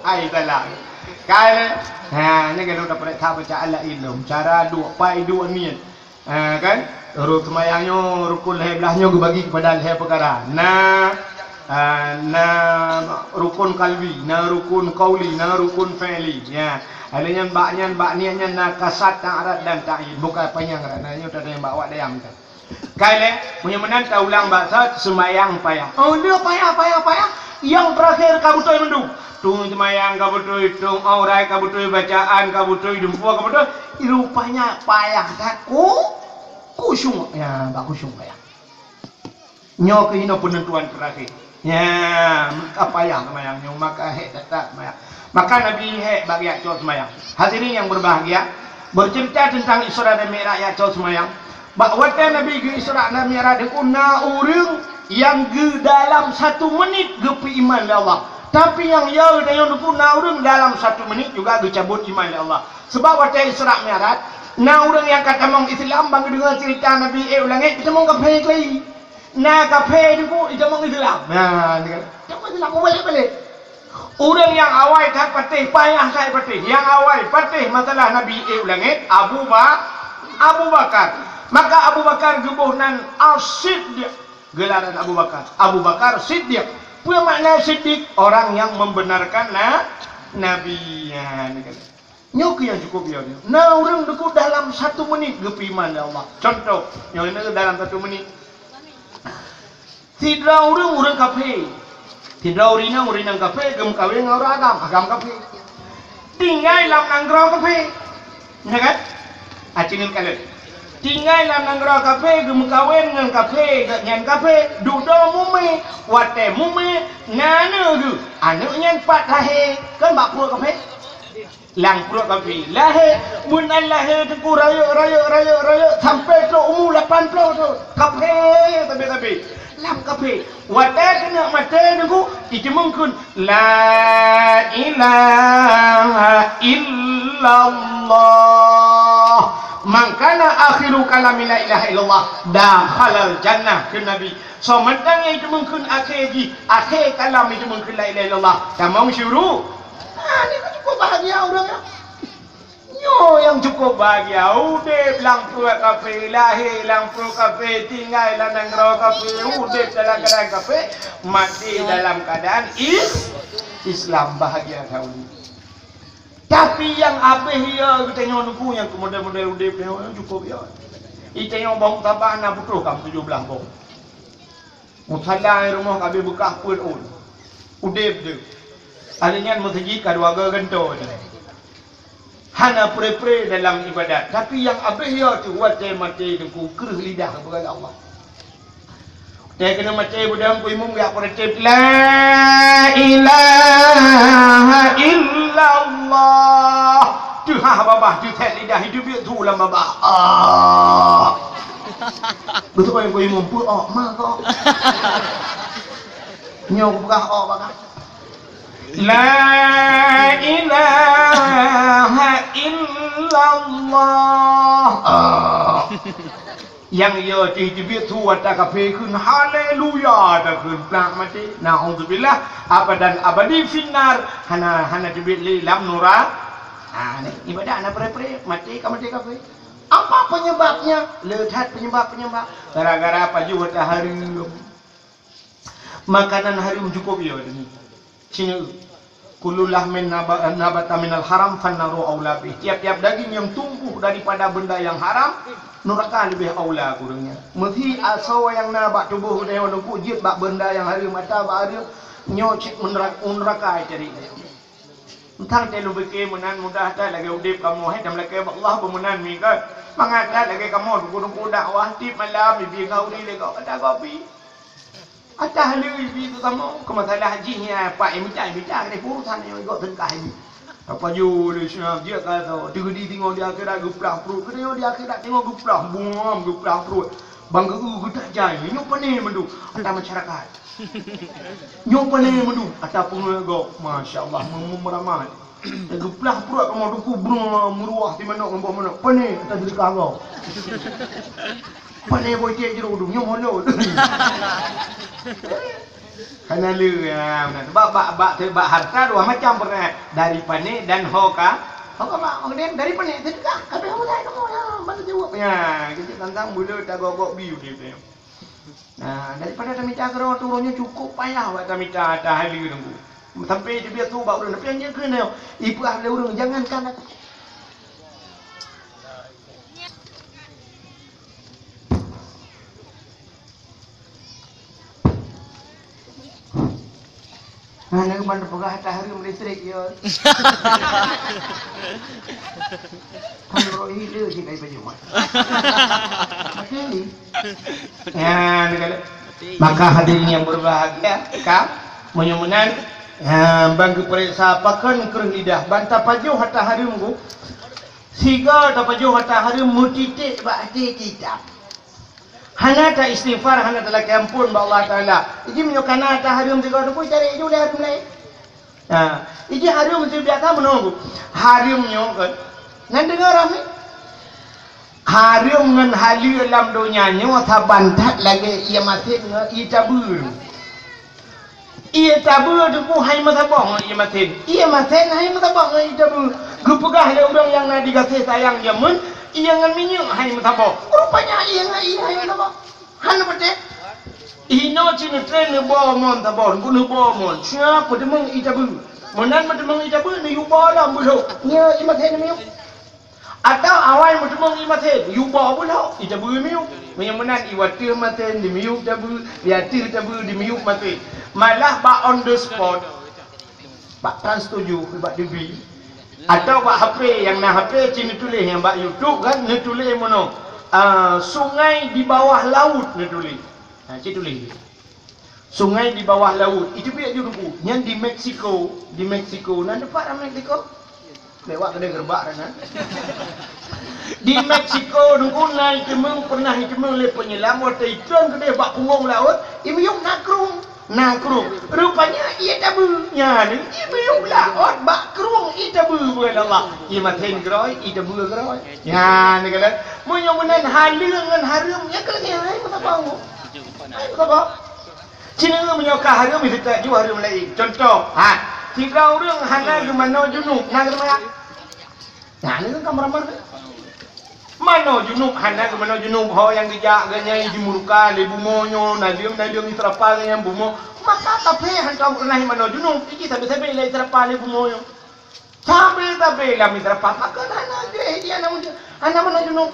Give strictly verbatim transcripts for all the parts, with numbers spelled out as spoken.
Hai salah. Kai lé. Ha, ni kan udah pernah tahu baca Allah ilum. Cara dua pai dua niat. Ha, kan? Rukun sembahyang nyoe, rukun lhèe blah nyoe geubagi kepada lhèe peukara. Na, ha, na rukun kalbi, na rukun kauli, na rukun fi'li. Ya. Ada nyan bak nyan, bak niat nyan na kasad, ta'arad dan ta'yid. Bukan panyang rat. Na nyoe tadi bak awak dayam kan. Kai lé, meunyoe meunan taulang bak that, seumayang payah. Oh, dia payah, payah, payah. Nyang terakhir ka beutôi mandum. Tueng seumayang ka beutôi, tueng aurai ka beutôi, bacaan ka beutôi, dumpeue ka beutôi. Rupanya payah that ku, khusyuk. Ya, bak khusyuk payah. Nyoe keuh inoe peunentuan terakhir. Ya, maka payah seumayang nyoe, maka hék that-that seumayang. Maka Nabi hék bak geujak cok seumayang. Hadirin yang berbahagia, bercerita tentang Isra dan Mi'raj jak cok seumayang. Bak watèe Nabi geu-Isra dan Mi'raj, Teungku, na ureueng nyang geu dalam satu menit geupeuiman lé Allah. Tapi nyang ya geutanyoe, Teungku, na ureueng dalam satu menit juga geucabut iman lé Allah. Sebab watèe Isra Mi'raj, na ureueng nyang ka tamong Islam, ban geudeungoe cerita Nabi ék u langèt, geutamong kafé keulai. Na kafé, Teungku, itamong Islam. Na, ni kan. Itamong Islam, mubalek-balek. Ureueng nyang awai that patéh, payah that patéh. Nyang awai patéh masalah Nabi ék u langèt, Abu Ba-, Abu Bakar. Maka Abu Bakar geuboh nan As-Siddiq. Geularan Abu Bakar. Abu Bakar Siddiq. Peue makna Siddiq? Orang yang membenarkan na-, Nabi. Ya, ni kan. Nyoe keuh nyang cukup yo nyoe. Na ureueng, Teungku, dalam satu menit geupeuiman lé Allah. Contoh, nyoe, nyoe dalam satu menit. Sidroe ureueng, ureueng kafé. Sidroe ureueng inong, ureueng inong kafé, geumeukawen ngon ureueng agam, agam kafé. Tinggai lam nanggroe kafé. Ya kan? Aci ngon kalon. Tinggai lam nanggroe kafé, geumeukawen ngon kafé, gobnyan kafé, dudoe mumé. Watèe mumé, na aneuk geuh. Aneuk nyan pat lahé, kan bak pruet kafé? Lam pruet kafé. Lahé, meunan lahé, Teungku, rayeuk, rayeuk, rayeuk, rayeuk, sampai trok umu lapan ploh thon. Kafé, sabe-sabe. Lam kafé. Watèe keuneuk maté, Teungku, jiteumeung kheun, "La ilaha illallah. Man kana akhiru kalami la ilaha illallah, dakhalal jannah," kheun Nabi. Soe mantong nyang jiteumeung kheun akhé jih, akhé kalam jiteumeung kheun la ilaha illallah, tamong syuru-, Ah, ni kan cukup bahagia ureueng nyan. Nyoe nyang cukup bahagia, udép lam pruet kafé, lahé lam pruet kafé, tinggai lam nanggroe kafé, udép dalam keuadaan kafé, maté dalam keuadaan is-, Islam, bahagia that ureueng. Tapi nyang abéh yo geutanyoe, Teungku, nyang keu model-model udép nyoe nyang cukup yo. Geutanyoe bom saban na putôh ka tujoh blaih bom. Musala rumoh ka abéh beukah peuet ôn. Udép deuh. Hari nyan meuseujid ka dua goe gantoe nyan. Hana pré-pré dalam ibadat, tapi nyang abéh yo teuh watèe maté, Teungku, kreueh lidah keupeugah lé Allah. Watèe keuneuk maté, beudang ku imum geujak peureutéb, "La ilaha illallah." Teuhah babah, teuthét lidah, jiteubiet su lam babah. Ah. Beutôi ku imum, peue ok, ma kok. Nyoe kupeugah ok bak kah. La ilaha illallah. Ah. Nyang yo teuh teubiet su ata kafé kheun haleluya, takheun plak maté. Naudzubillah, abadan abadi finnar, hana, hana teubiet lé lam nura-, Ah, ni ibadat hana pré-pré, maté ka maté kafé. Apa penyebabnya? Le that penyebab-penyebab. Gara-gara pajoh ata hareuem. Makanan hareuem cukup yo ni. Sini, kullu lahmin naba-, nabata minal haram fannaru aula bih. Tiap-tiap daging yang tumbuh daripada benda yang haram, neraka lebih aula kurangnya. Meusi asoe nyang na bak tuboh geutanyoe Teungku jeuet bak benda nyang hareuem, ata bak hareuem, nyoe cit meunera-, neraka cari. Entang teuh lôn pike meunan mudah that lagèe udép kamoe, hai, dan meulakèe bak Allah beumeunan mi kan. Mangat that lagèe kamoe teungku-teungku dakwah tiep malam, ibi ngauri lé gob ata gopi. Atah lé ibi keu kamoe, keu masalah jih nyan, pak, eh, mita, eh, mita, keuneuk urusan nyoe gob teungkah ibi. Tapajoh lé sinan, jeuet ka tho, teugedi tingoh di akhirat geuplah pruet, keuneuk di akhirat tingoh geuplah buam, geuplah pruet. Bang geu-, geutajai, nyoe pane mandum, ata masyarakat. Nyoe pane mandum, ata peungeuet gob. Masya Allah, meu-, meu-, meuramat. Geuplah pruet kamoe teungku breueng meuruah simanok ngon boh manok. Pane ata seudeukah gob. Pane boh iték jroh dum, nyoe molot. Hana le, ya, meunan. Bak, bak, bak, bak harta dua macam peureulèe. Dari panéh dan ho ka, ho ka bak, ho ka dari panéh, sedekah. Ka bèk ho ka kamoe, ya, ban jaweueb. Ya, keucik tantang bula tagok-gok biu dia tu. Nah, daripada tamita keudroe tu, uroe nyoe cukup payah bak tamita hareuem teungku. Sampai teubiet su bak ureueng, tapi nyang keuneuk ipeugah lé ureueng, jangankan aku. Hana keuman peugah hareuem listrik, ya. Kan roh hile cit dari pajoh. Mati. Ya, ni kalau. Maka hadirin yang berbahagia, ka, meunyoe meunan, ya, ban geupareksa pakon kreueh lidah, ban tapajoh hareuem ku, sigoe tapajoh hareuem meutiték bak até kitab. Hana ta-istighfar, hana talakèe amphon bak Allah Taala. Iji meunyoe kana hareuem sigoe teungku, cari ju lé hareuem laén. Ha, iji hareuem sigoe biasa meunoe. Hareuem nyoe kan. Nan deungoe ramé. Hareuem ngon haleue lam donya nyoe saban that lagèe ié masen ngon ié tabeue. Ié tabeue teungku hai meusaboh ngon ié masen. Ié masen hai meusaboh ngon ié tabeue. Geupeugah lé ureueng nyang na di gaséh sayang jameun, ié ngon minyeuk hai meusaboh. Rupanya ié ngon ié hai meusaboh. Hana patéh. Inoe cit neutrön neuboh mon saboh, neuboh mon. Siap meuteumeung ié tabeue. Meunan meuteumeung ié tabeue, neuyue boh lom beulhok. Nyoe ié masen neumiyueb. Atawa awai meuteumeung ié masen, yue boh beulhok, ié tabeue miyueb. Meunyoe meunan ié ateueh masen dimiyueb tabeue, ié ateueh tabeue dimiyueb masen. Malah bak on the spot, bak Trans tujuh, bak T V, atawa bak H P, nyang na H P cit neutuléh, nyang bak YouTube kan neutuléh meunoe, ah, sungai di bawah laut neutuléh. Ha, cit tuléh. Sungai di bawah laut. Itu pih aju teungku. Nyan di Meksiko. Di Meksiko. Nan teumpat lam Meksiko? Lewat kedai gerbak dah nan. Di Meksiko teungku na iteumeung, pernah iteumeung lé penyelam watèe itrön keudeh bak punggong laôt, imiyueb na krueng. Na krueng. Rupanya ié tabeue. Nyan, imiyueb laôt bak krueng ié tabeue bukan Allah. Ié masen keudroe, ié tabeue keudroe. Nyan, kata, meunyoe meunan haleue ngon hareuem, nyan keuh lagèe hai meusaboh. Hai meusaboh. Cit nyoe meunyoe ka hareuem, meuseutôt ju hareuem laén. Contoh, ha, sidroe ureueng hana geumanoe junub, na geumanoe? Nah, nyoe kan ramah. Manoe junub, hana geumanoe junub, ho nyang geujak geuh nyan jimeuruka lé bumoe nyoe, naleueng-naleueng iseurapa geuh nyan bumoe. Maka tapi hantom pernah manoe junub, iki sabe-sabe lé iseurapa lé bumoe nyoe. Sabe-sabe lam mita papa kan hana jih dia hana mujur, hana meunan junub.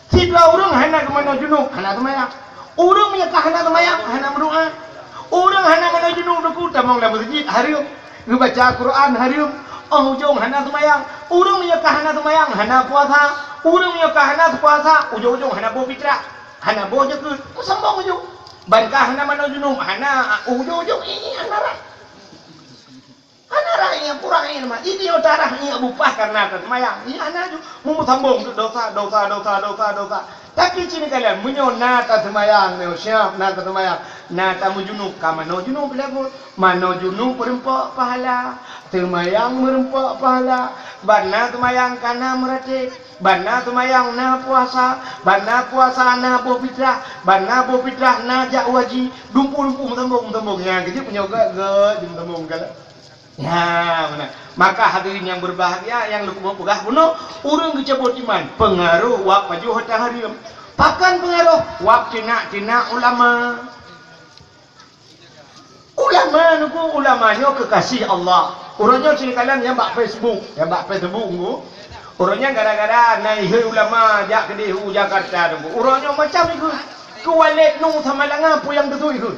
Sidroe ureueng hana geumanoe junub, hana seumayang. Ureueng meunyoe ka hana seumayang, hana meudoa. Ureueng hana manoe junub teungku tamong lam meuseujid hareuem, geubaca Quran hareuem, óh ujong hana seumayang. Ureueng meunyoe ka hana seumayang, hana puasa. Ureueng meunyoe ka hana puasa, ujong-ujong hana boh fitrah, hana boh jakeuet. Meusombong ujong. Ban ka hana manoe junub, hana ujong-ujong, ih, hana rhah. Hana rhah ingat pura ingat mah. Ini utarah ingat bupah karena taseumayang. Iya hana ju. Meumeusambong tu dosa, dosa, dosa, dosa, dosa. Tapi cit neukalon, meunyoe na taseumayang, nyoe siap na taseumayang, na tameujunub, ka manoe junub lé buet. Manoe junub meureumpok pahala, seumayang meureumpok pahala, ban na seumayang ka na meuratéb, ban na seumayang na puasa, ban na puasa na boh fitrah, ban na boh fitrah na jak haji, dumpu-dumpu meusambong-meusambong. Nyan keuh jeuet meunyoe gèt-gèt jeuet meusambong kalon. Ya, meunan. Maka hadirin yang berbahagia, nyang lôn peugah bunoe, ureueng geucabot iman, peungaroh wab pajoh hareuem. Pakon peungaroh? Wab teunak-teunak ulama. Ulama nyoe, ulama nyoe kekasih Allah. Uroe nyoe cit neukalon nyang bak Facebook, nyang bak Facebook nyoe. Uroe nyoe gara-gara na ihôi ulama jak keudeh u Jakarta nyoe. Uroe nyoe macam ikheun. Keu Waled Nu Samalanga peue nyang teutu ikheun.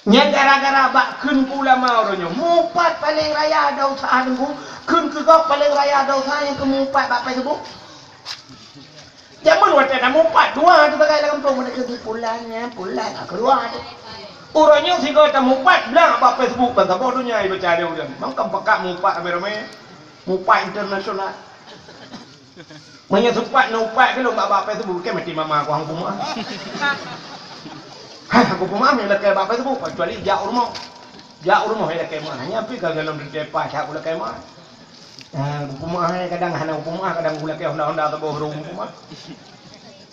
Nyan gara-gara bak kheun keu ulama uroe nyoe. Mupat paleng raya dosa teungku, kheun keu gob paleng raya dosa nyang keu mupat bak Facebook. Jameun watèe na mupat dua tu sagai lam gampông, meunan keu pulan nyan, pulan, ah, keuluwa tu. Uroe nyoe sigoe tamupat blang bak Facebook ban saboh donya ibaca lé ureueng. Mangkam pakat mupat ramé-ramé. Mupat internasional. Meunyoe seupat neuupat keu lôn bak-bak Facebook, keu maté mama ku hana peumeu'ah. Hana peumeu'ah meunyoe lakèe bak Facebook, kecuali jak u rumoh. Jak u rumoh lakèe meu'ah. Nyan pih ka golom teuntèe paih that ku lakèe meu'ah. Ha, ku peumeu'ah, kadang hana ku peumeu'ah, kadang ku lakèe honda-honda saboh rhung ku peumeu'ah.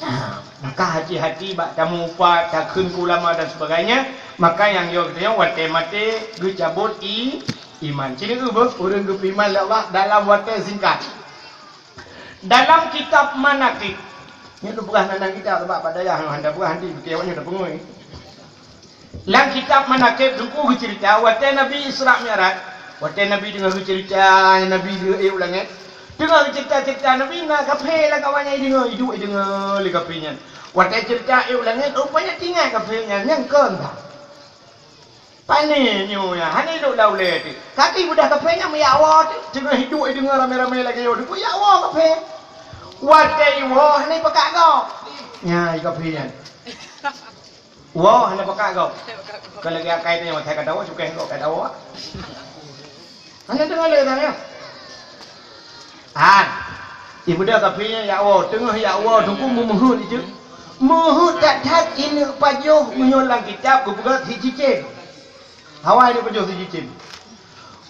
Ha, maka hati-hati bak tamuupat, takheun keu ulama dan sebagainya. Maka nyang yo geutanyoe watée maté geucabot i, iman. Ci neueu beuh ureuëng geupeuiman lé Allah dalam watée singkat. Dalam kitab Manaqib, nyoe neupeugah nan kitab, sabab bak dayah nyoe hana peugah, nanti bukée awaknyoe tapeungui. Lam kitab Manaqib Teungku geuceurita watée Nabi Isra Mi'raj, watée Nabi deungoe geuceurita, Nabi geuék u langét. Teungoh geuceurita-ceurita Nabi, na kaphé lam kawan nyan ideungoe, iduek ideungoe lé kaphé nyan. Watée ceurita ék u langét, rupanya tingat kaphé nyan, nyang kon that. Pane nyoe nyan, hana ilok lam ulée teuh. Kaki beudah kaphé nyan meuyak woe teuh, teungoh iduek ideungoe ramé-ramé lagée nyoe, teupeu yak woe kaphé. Watée iwoe hana ipeugah gob. Nyan kaphé nyan. Woe hana peugah gob. Kon lagée akai teuh nyang makai ka dawa, cukai gob ka dawa. Hana deungoe lé tanyoe. Han. Ibeudôh kaphé nyan yak woe, teungoh yak woe Teungku meumeuheuet itu. Meuheuet that-that ineuk pajoh meunyoe lam kitab geupeugah sicicém. Hawa ineuk pajoh sicicém.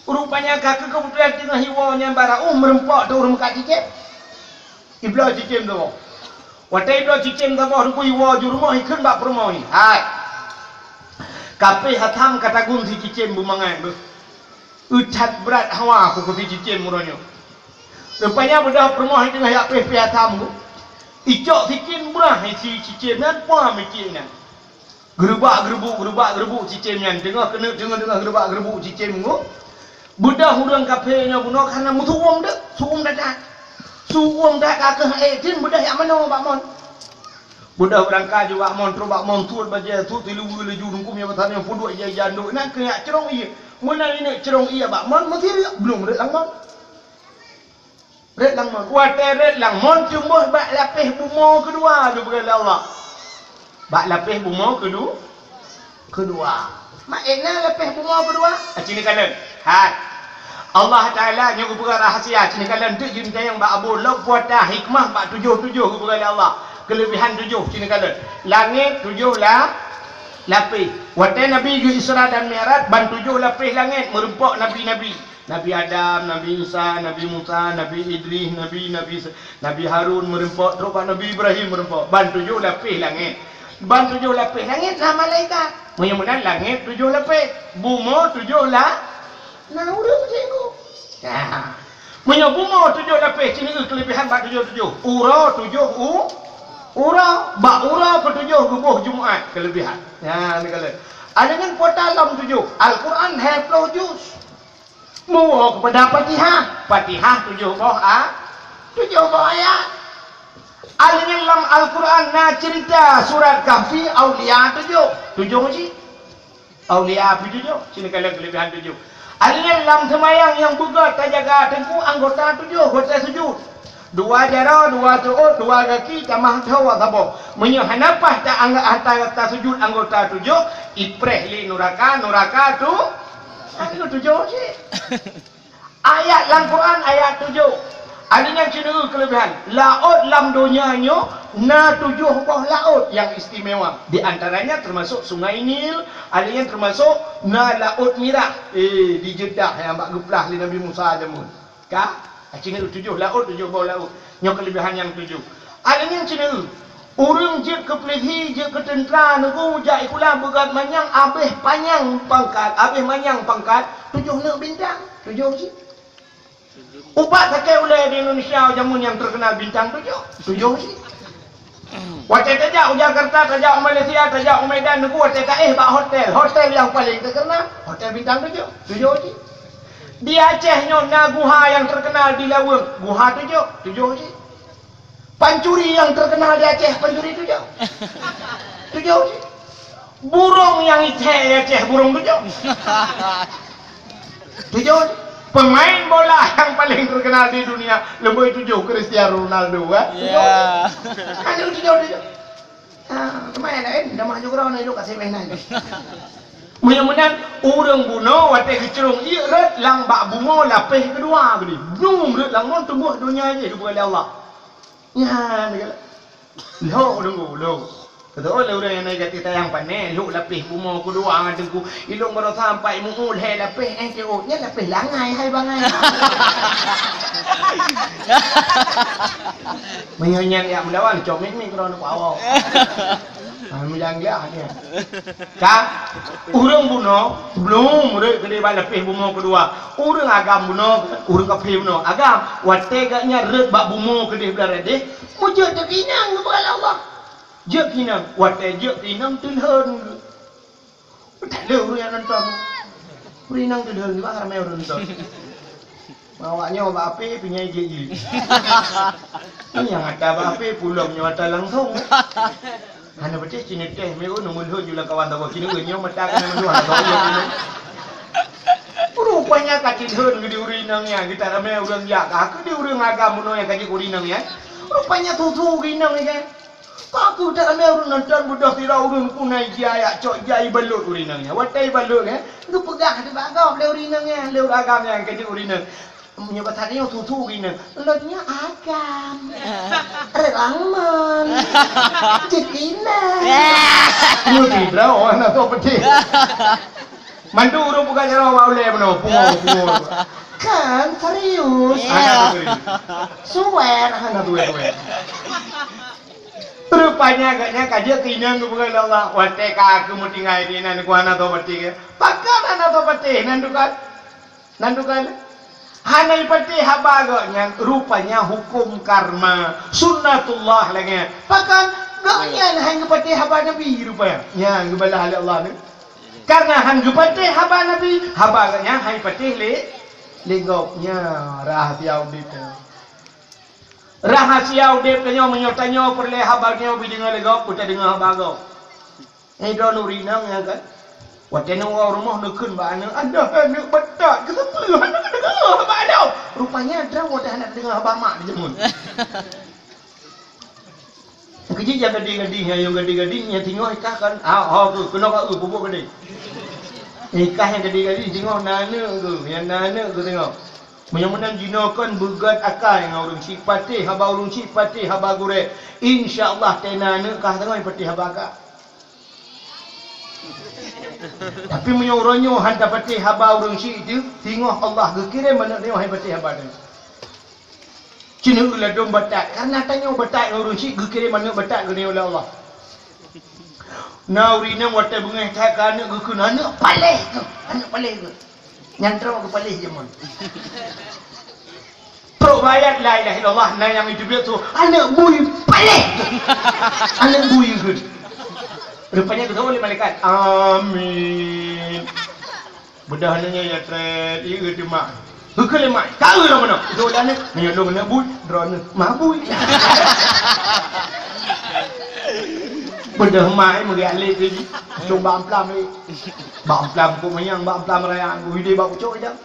Rupanya ka keuh keubeutulan teungoh iwoe nyan bara uh meureumpok teu ureuëng meukat cicém. Ibloe cicém saboh. Watée ibloe cicém saboh Teungku iwoe ju rumoh ikheun bak peurumoh nyan. Hai. Kaphé hatam ka tagun sicicém beumangat beuh. Ih that brat hawa ku keu sicicém uroe nyoe. Rupanya beudôh peurumoh teungoh yak péh-péh hatam ku. Icok sikin brah isi cicém nyan, pah miték nyan. Geurubak-geurubuk, geurubak-geurubuk cicém nyan. Teungoh keuneuk, teungoh, teungoh geurubak-geurubuk cicém nyoe, beudôh ureuëng kaphé nyoe bunoe kareuna meusu'uem deuek, su'uem that-that. Su'uem that ka keuh ék thon beudôh yak manoe bak mon. Beudôh beurangkat ju bak mon, trok bak mon, sut bajée, sut siluweue laju, Teungku meunyoe basa nyoe peuduek ija-ija ndok, inan keuh yak crông ié. Meunan ineuk crông ié bak mon, meusiriek, blong rot lam mon. Rot lam mon. Watée rot lam mon, teumbôh bak lapéh bumoe keudua geupeugah lé Allah. Bak lapéh bumoe keudu-, keudua. Makna lapéh bumoe keudua? Ah, ci neukalon. Hai. Allah Taala nyoe geupeugah rahsia, ci neukalon teuk jeuet tanyong bak Abu Lop puata hikmah bak tujoh-tujoh geupeugah lé Allah. Keuleubehan tujoh, ci neukalon. Langét tujoh la-, lapéh. Watée Nabi geu-Isra dan Mi'raj, ban tujoh lapéh langét meureumpok nabi-nabi. Nabi Adam, Nabi Isa, Nabi Musa, Nabi Idris, Nabi, Nabi, Nabi Harun meureumpok, trok bak Nabi Ibrahim meureumpok. Ban tujoh lapéh langét. Ban tujoh lapéh langét na malaikat. Meunyoe meunan langét tujoh lapéh, bumoe tujoh la-, na ureuëng cikgu. Nah, meunyoe bumoe tujoh lapéh, ci neueu keuleubehan bak tujoh-tujoh. Uroe tujoh u-, uroe, bak uroe keutujoh geuboh Jumat keuleubehan. Nah, neukalon. Ada nyan kuota lom tujoh. Al-Quran hai ploh juz. Meuwoe keupada Fatihah. Fatihah tujoh boh a-, tujoh boh ayat. Alheuh nyan lam Al-Quran na ceurita surat Kahfi aulia tujoh. Tujoh cit. Aulia pih tujoh. Ci neukalon keuleubehan tujoh. Alheuh nyan lam seumayang nyang beugét tajaga Teungku anggota tujoh watée sujut. Dua jaroe, dua tuôt, dua gaki, tamah tho saboh. Meunyoe hana paih ta-, angga-, ata-, tasujut anggota tujoh, ipreh lé nuraka, nuraka tu, anu tujoh cit. Ayat lam Quran, ayat tujoh. Ada nyang ci neueu keuleubehan. Laôt lam donya nyoe na tujoh boh laôt nyang istimewa. Di antaranya termasuk Sungai Nil, ada nyang termasuk na Laôt Mirah. Eh, di Jeddah nyang bak geuplah lé Nabi Musa jameun. Ka? Ci neueu tujoh laôt, tujoh boh laôt. Nyoe keuleubehan nyang tujoh. Ada nyang ci neueu. Ureuëng jeuet keu peulisi, jeuet keu teuntra, Teungku jak sikula beugét manyang, abéh panyang pangkat, abéh manyang pangkat, tujoh neuk bintang, tujoh cit. Ubat sakét ulée di Indonesia jameun nyang terkenal bintang tujoh, tujoh cit. Watée tajak u Jakarta, tajak u Malaysia, tajak u Medan, Teungku, watée taéh bak hotel, hotel nyang paleng teukeuna, hotel bintang tujoh, tujoh cit. Di Aceh nyoe na guha nyang teukeunal di Laweueng, guha tujoh, tujoh cit. Pancuri nyang teukeunal di Aceh, pancuri tujoh, tujoh cit. Burông nyang ithée di Aceh, burông tujoh. Tujoh. Pemain bola nyang paleng teukeunal di dunia, leubeh tujoh Cristiano Ronaldo, kan? Tujoh. Ya. Kan tujoh, tujoh. Ah, pemain laén, dah maju ground, hidup kat semen laén. Meunyoe meunan, ureuëng bunoe watée geucrông ié rot lam bak bumoe lapéh keudua geuh. Blum rot lam mon teumboh donya jih geupeugah lé Allah. Nyan, lhok deungoe, lhok. Beutôi lé ureuëng nyang na gaki tayang pané, lhok lapéh bumoe keudua ngon Teungku. Ilong baroe sampai mu'uh lhée lapéh, eh, teuôt nyan lapéh langai hai bangai. Meunyoe nyan jak meulawan, cok mit-mit keudroe neuk awak. Meujanglah nyan. Ka, ureuëng bunoe, sebelum ureuëng keudeh bak leupeh bumoe keudua, ureuëng agam bunoe, ureuëng kafé bunoe. Agam, watée gobnyan rhot bak bumoe keudeh blah radeh, meujeuet keu inong geupeugah lé Allah. Jeuet keu inong, watée jeuet keu inong teulhon geuh. That le ureuëng nyang nonton. Ureuëng inong teulhon geuh, bak ramé ureuëng nonton. Awak nyoe bak api, pinyai jih-jih. Nyang ata bak api, pulang nyoe ata langsung. Hana beuteh cini teh meu nu meulhon ju lam kawan tawa kini nyoe mata kena meulhon hana tahu. Rupanya ka cit hon geuh di ureuëng inong nyan, geutak ramé ureuëng jak ka keu di ureuëng agam bunoe nyang ka jeuet ureuëng inong nyan. Rupanya tutu ureuëng inong nyan. Ka keu geutak ramé ureuëng nonton beudôh sira ureuëng punai jih ayak cok jai balot ureuëng inong nyan. Watée balot nyan, geupeugah di bak gob lé ureuëng inong nyan, lé ureuëng agam nyan ka jeuet ureuëng inong. Meunyoe basa nyoe susu gina, lôn nyoe agam. Reulangman. Cekina. Nyoe sidroe hana soe peudeh. Mandum ureuëng buka jaroe awak ulée bunoe, pungo, pungo. Kan serius. Hana soe peudeh. Suwer hana tuwéh-tuwéh. Rupanya agaknya ka jeuet keu inong geupeugah lé Allah. Watée ka keu meutinggai di inan ku hana soe peudeh. Pakon hana soe peudeh nan tukang. Nan tukang hana jipatéh haba gobnyan, rupanya huköm karma, sunnatullah lagée nyan. Pakon? Gobnyan han geupatéh haba Nabi rupanya. Nyan geubalah lé Allah ni. Karena han geupatéh haba Nabi, haba gobnyan han jipatéh lé, lé gobnyan. Rahsia udeb nyoe. Rahsia udeb tanyoe, meunyoe tanyoe peureulée haba nyoe beudeungoe lé gob, beutadeungoe haba gob. Eh, droeneuh ureuëng inong nyan kan. Watée neuwoe rumoh neukheun bak aneuëk, "Adoh, aneuëk beutot, keuteupeu hana teudeungoe haba lôn." Rupanya droe watée hana teudeungoe haba mak di jameun. Keujih jak gading-gading, nyang yong gading-gading, nyang singoh ikah kan, ah, ho keuh, keunoe ka eu peubuet gading. Ikah nyang gading-gading, singoh na aneuëk keuh, nyang na aneuëk keuh singoh. Meunyoe meunan jinoe kon beugét akai ngon ureuëng syiek, patéh haba ureuëng syiek, patéh haba gurée. Insya Allah, tena aneuëk kah teungoh patéh haba kah. Tapi meunyoe uroe nyoe han tapatéh haba ureuëng syiek teuh, singoh Allah geukirém aneuëk nyoe han patéh haba teuh. Cina ladom batat, karena tanyoe batat ngon ureuëng syiek geukirém aneuëk batat keu nyoe lé Allah. Na ureuëng inong watée beungéh that keu aneuëk geukheun, "Aneuëk paléh keuh, aneuëk paléh keuh." Nyan droe geupaléh jameun. Trok beuayat la ilaha illallah, na nyang iteubiet su, "Aneuëk bui paléh keuh." Aneuëk bui keuh. Rupanya geutawök lé malaikat. Amin. Beudôh nyan ya trét, ié teuh mak. Heukeue lé mak, ka eu lom meunoe. Dok dan nyoe lôn na bui, droeneuh ma bui. Beudôh mak meugah lé teuh jih. Cok bak amplam lé. Bak amplam kok manyang, bak amplam raya, kok hidé bak pucok idang.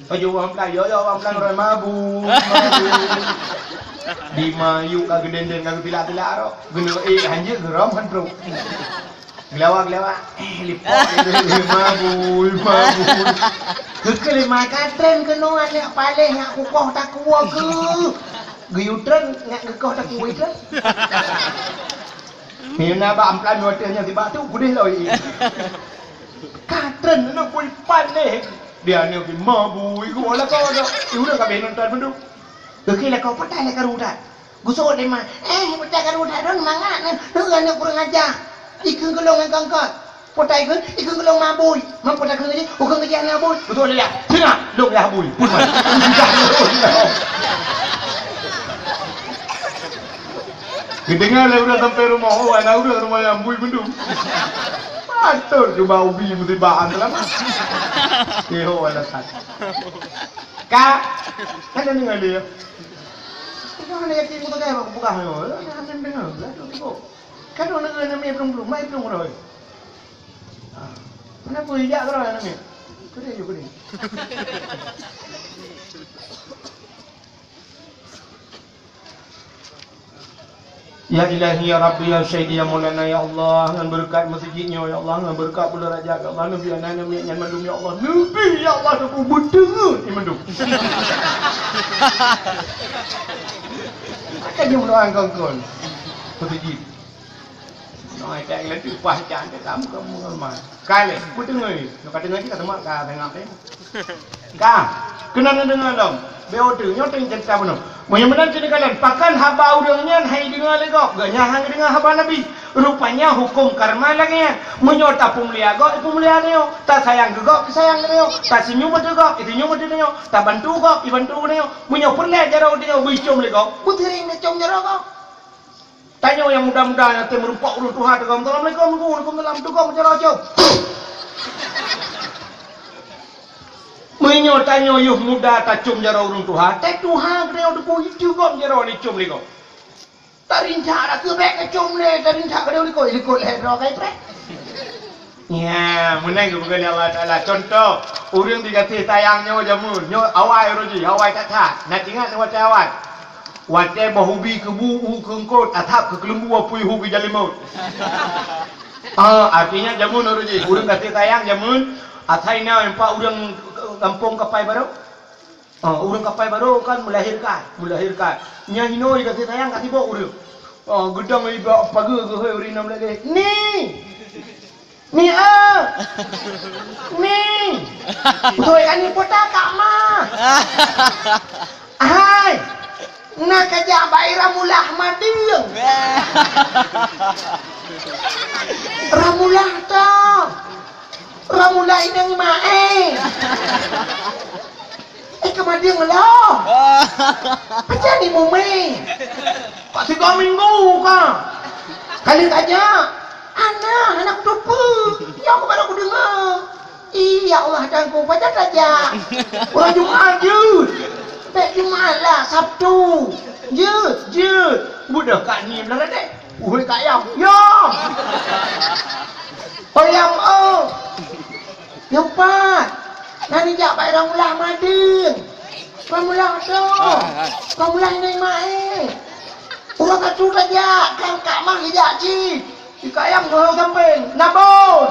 Pajoh bak amplam, yo, yo, bak amplam raya ma bui, ma bui. Di ma yuk ka geudendeng, ka geutilak-tilak rot. Geuneuk ék hanjeuet geurom han trok. Geulawak-geulawak, eh, lipok, eh, mabui, mabui. Keukeulima ka tren keunoe aneuk paléh nyak kukoh takue keuh. Geuyue tren nyak geukoh takue tren. Mina bak amplan watèe nyan sibak tu, gudeh loi. Ka tren aneuk bui paléh. Dia aneuk mabui, geuwoe lakoe tu. Ureueng ka beh nonton mandum. Keukeulima ka patai lé karu that. Geusuet lé ma, "Eh, peucah karu that droe mangat nyan, deuh aneuk kurang aja. Ikheun keu lôn ngon kongkot." Peucah ikheun, "Ikheun keu lôn mabui." Ma peucah kheun keu jih, "Ukheun keu jih aneuk bui." Geusuet lé, "Singoh, lôn yah bui." Pun ma. Geudeungoe lé ureueng sampai rumoh, oh, aneuk ureueng rumoh nyang bui mandum. Patôt cuba ubi musibah an teulama. Teuho alasan. Ka, kan deungoe lé. Jangan yakin muka gaya bak buka hayo. Jangan dengar. Lah tu tipu. Kan orang negeri nama belum belum, mai belum orang. Ah. Mana pun ijak ke orang nama? Kudin je kudin. Ya Ilahi, ya Rabbi, ya Sayyidi, ya Maulana, ya Allah, ngon beureukat meuseujid nyoe, ya Allah, ngon beureukat buleuen Rajab, ya Allah, neubi aneuk-aneuk nyan mandum, ya Allah, neubi, ya Allah, neubi beuteungeut nyan mandum. Akan jeuet meudoa ngon kon meuseujid. Nyoe ka laju paih jan ka kamu, kamu hormat. Ka lé, beuteungeut, nyoe ka teungeut jih ka seumah ka tengah teuh. Ka, keunan deungoe lom. Bèk odeue, nyoe teuh cerita bunoe. Meunyoe meunan cit neukalon, pakon haba ureuëng nyan han jideungoe lé gob, gobnyan han geudeungoe haba Nabi. Rupanya huköm karma lagée nyan. Meunyoe tapeumulia gob, ipeumulia tanyoe. Tasayang keu gob, isayang keu tanyoe. Taseunyum ateueh gob, iseunyum ateueh tanyoe. Tabantu gob, ibantu tanyoe. Meunyoe peureulée jaroe tanyoe beuicom lé gob, beuteuring tacom jaroe gob. Tanyoe nyang muda-muda nyang tem meurumpok ureuëng tuha, teugom, "Assalamualaikum, Teungku." "Waalaikumsalam." "Teugom jaroe com." Meunyoe tanyoe yoh muda tacom jaroe ureuëng tuha, teuh tuha geutanyoe teupeu, teugom jaroe nicom lé gob. Tarincak dak keuh bék kacom lé, tarincak geutanyoe likot, likot lhée droe kai preh. Ya, meunan geupeugah lé Allah Taala. Contoh, ureuëng di gaséh tayang nyoe jameun, nyoe awai uroe jih, awai that-that. Na teuingat watée awai? Watée boh ubi keubu u keu eungkot, asab keu keuleumbu apui hu keu jalimot. Ah, artinya jameun uroe jih, ureuëng gaséh tayang jameun, asai na empat ureuëng gampông Kapai Barô. Ah, ureuëng Kapai Barô kan meulahirkan, meulahirkan. Nyan hinoe gaséh tayang ka sibok ureuëng. Ah, geudong iba pageue geuhôi ureuëng inong lagée, "Ni! Ni, ah! Ni! Beutôi kan ni puta kak ma! Hai! Na kajak bak Ira Mulah Madeueng!" Ramulah tong! Ramulah inong maé! Eh, ka Madeueng loh! Pajan ni mumé? Kok sigoe minggu ka? Kali kajak? Ana, hana kuteupeu. Nyoe ku baru kudeungoe. Ih, ya Allah, Teungku, pajan tajak? Uroe Jumat jeuet. Bék Jumat lah, Sabtu. Jeuet, jeuet. Beudôh kak ni blah radeh. Uhôi kak Yam. Yam! Oh, Yam, oh! Nyoe pat, na nijak bak Ramulah Madeueng. Ramulah tu. Ramulah inong maé. Uroe ka tu tajak, kan kak mah ijak cit. Ikak Yam geuhôi sampéng, "Nabon!"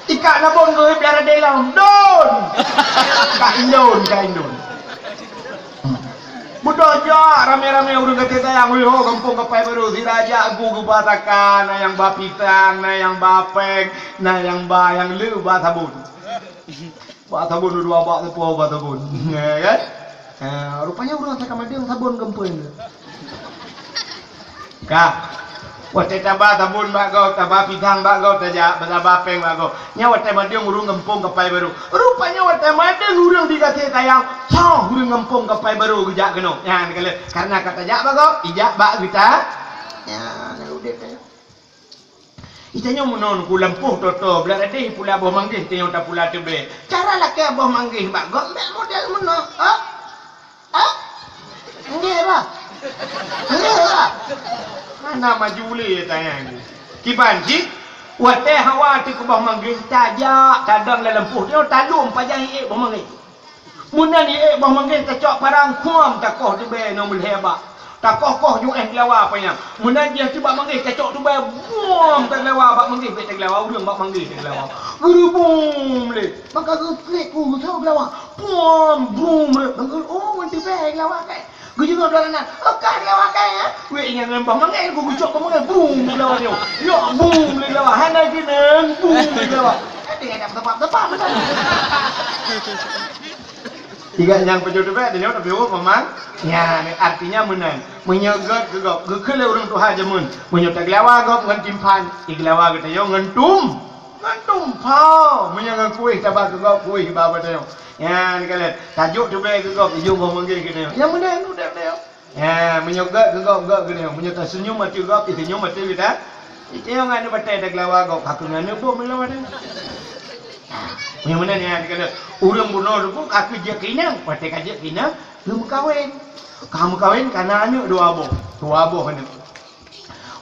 Ikak Nabon geuhôi blah radeh lom, "Don!" Ka indon, ka indon. Beudôh jak ramé-ramé ureuëng gaséh tayang, "Wih ho, gampông Kapai Barô, sira jak gu geuba saka, na nyang ba pisang, na nyang ba péng, na nyang ba nyang le ba sabon." Bak sabon dua bak teupeu bak sabon. Ya kan? Ha, rupanya ureuëng asai ka Madeueng sabon geumpôi. Ka. Watée taba sabon bak gob, taba pisang bak gob, tajak taba péng bak gob. Nyan watée Madeueng ureuëng gampông Kapai Barô. Rupanya watée Madeueng ureuëng di gaséh tayang, soh ureuëng gampông Kapai Barô geujak keunoe. Nyan keuh lé, karena ka tajak bak gob, ijak bak geuta. Nyan udeb tayang. Itanyoe meunoe ku lampôh toto, blah radeh pula boh manggéh, tanyoe tapula teubée. Cara lakée boh manggéh bak gob bék model meunoe. Oh? Oh? Nggih, bah. Nggih, bah. Hana maju lé tanyan. Kiban cit, watée hawa teuk boh manggéh, tajak, tadong lam lampôh, tanyoe talom pajan iék boh manggéh. Meunan iék boh manggéh tacok parang, kuam takoh teubée nyoe meulhée bak. Takoh-koh ju éh geulawa panyang. Meunan jiéh tibak manggéh tacok teubée, buam taglawa bak manggéh, bék taglawa ureuëng bak manggéh taglawa. Geurubum lé. Maka geuklik ku geusoe geulawa. Buam, bum lé. Manggéh, oh, ngon teubée geulawa kée. Geujengok dua ranak. Oh, ka geulawa kée, ya? Wék ingat ngon boh manggéh, ku geucok boh manggéh. Bum geulawa nyoe. Yok, bum lé geulawa. Hana keunong, bum lé geulawa. Kan dengan dak teupap-teupap macam. Tiga nyang pajoh teubée, tanyoe tapiôh memang. Nyan, artinya meunan. Meunyoe gét keu gob, geukheun lé ureuëng tuha jameun. Meunyoe tageulawa gob ngon timphan, igeulawa geutanyoe ngon tum. Ngon tumpha. Meunyoe ngon kuéh taba keu gob, kuéh iba bak tanyoe. Nyan, kalon. Tajok teubée keu gob, ijok boh manggéh geutanyoe. Nyang meunan udeb tanyoe. Ha, meunyoe gét keu gob, gét keu tanyoe. Meunyoe taseunyum ateueh gob, iseunyum ateueh geuta. Itanyoe ngon aneuk batée tageulawa gob, ka keu ngon aneuk boh meulawa tanyoe. Ha, meunyoe meunan nyan, kalon. Ureuëng bunoe teungku ka keu jeuet keu inong, watée ka jeuet keu inong, geumeukawen. Ka meukawen, ka na aneuk dua boh. Dua boh aneuk.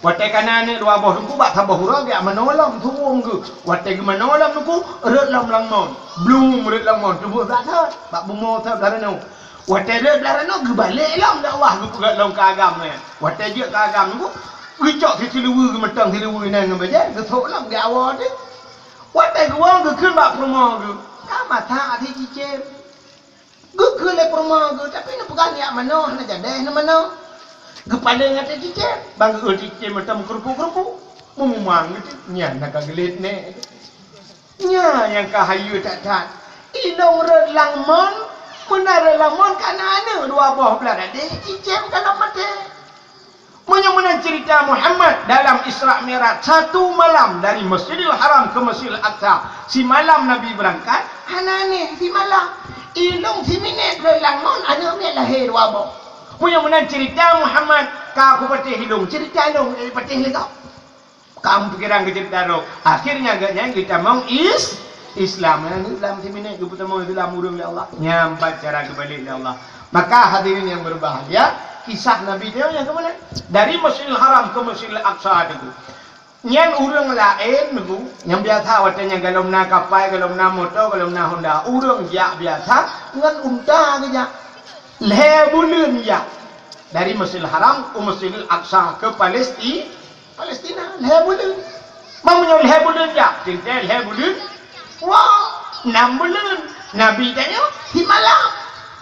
Watée ka na aneuk dua boh teungku, bak saboh uroe geujak manoe lom, tuwöm geuh. Watée geumanoe lom teungku, rhot lom lam mon. Blum rhot lam mon, teubiet bak thot, bak bumoe thot blah ranoe. Watée rhot blah ranoe, geubalek lom dakwah geupeugöt lom keu agam nyan. Watée jeuet keu agam teungku, geucok siseuleuweue, geumeutong siseuleuweue inan ngon bajée, geusok lom geuawoe teuh. Watée geuwoe geukheun bak peurumoh geuh, ka masak até cicém. Geukheun lé peurumoh geuh, tapi neupeugah neujak manoe, hana jadeh neumanoe. Geupaleng até cicém, ban geuôt cicém mantong meukeurupuk-keurupuk. Meumumang geuh, nyan na ka geulet nèk. Nyan nyang ka hayeue that-that. Ilôn rhot lam mon, Beuna lam mon ka na aneuk dua boh blah, deh cicém ka lom maté. Meunyoe meunan cerita Muhammad dalam Isra Mi'raj, satu malam dari Masjidil Haram ke Masjidil Aqsa, simalam Nabi beurangkat, hana aneh simalam. Ilong siminét lé lam mon aneuk miet lahé dua boh. Meunyoe meunan cerita Muhammad, ka kupatéh ilong, cerita ilong, eh, patéh lé kau. Kamu pikiran keu cerita droe. Akhirnya gobnyan geutamong is-, Islam. Nyang Islam siminét geupeutamong Islam ureueng lé Allah. Nyan pat cara geubalek lé Allah. Maka hadirin yang berbahagia, kisah Nabi nyoe nyang keumeunang. Dari Masjidil Haram ke Masjidil Aqsa teungku. Nyan ureueng laén teungku, nyang biasa watèe nyan golom na kapai, golom na moto, golom na honda. Ureueng jak biasa ngon unta geujak. Lhèe buleuen jak. Dari Masjidil Haram ke Masjidil Aqsa ke Palesti-, Palestina, lhèe buleuen. Meunyoe lhèe buleuen jak, teuntèe lhèe buleuen. Wah, nam buleuen. Nabi tanyoe simalam.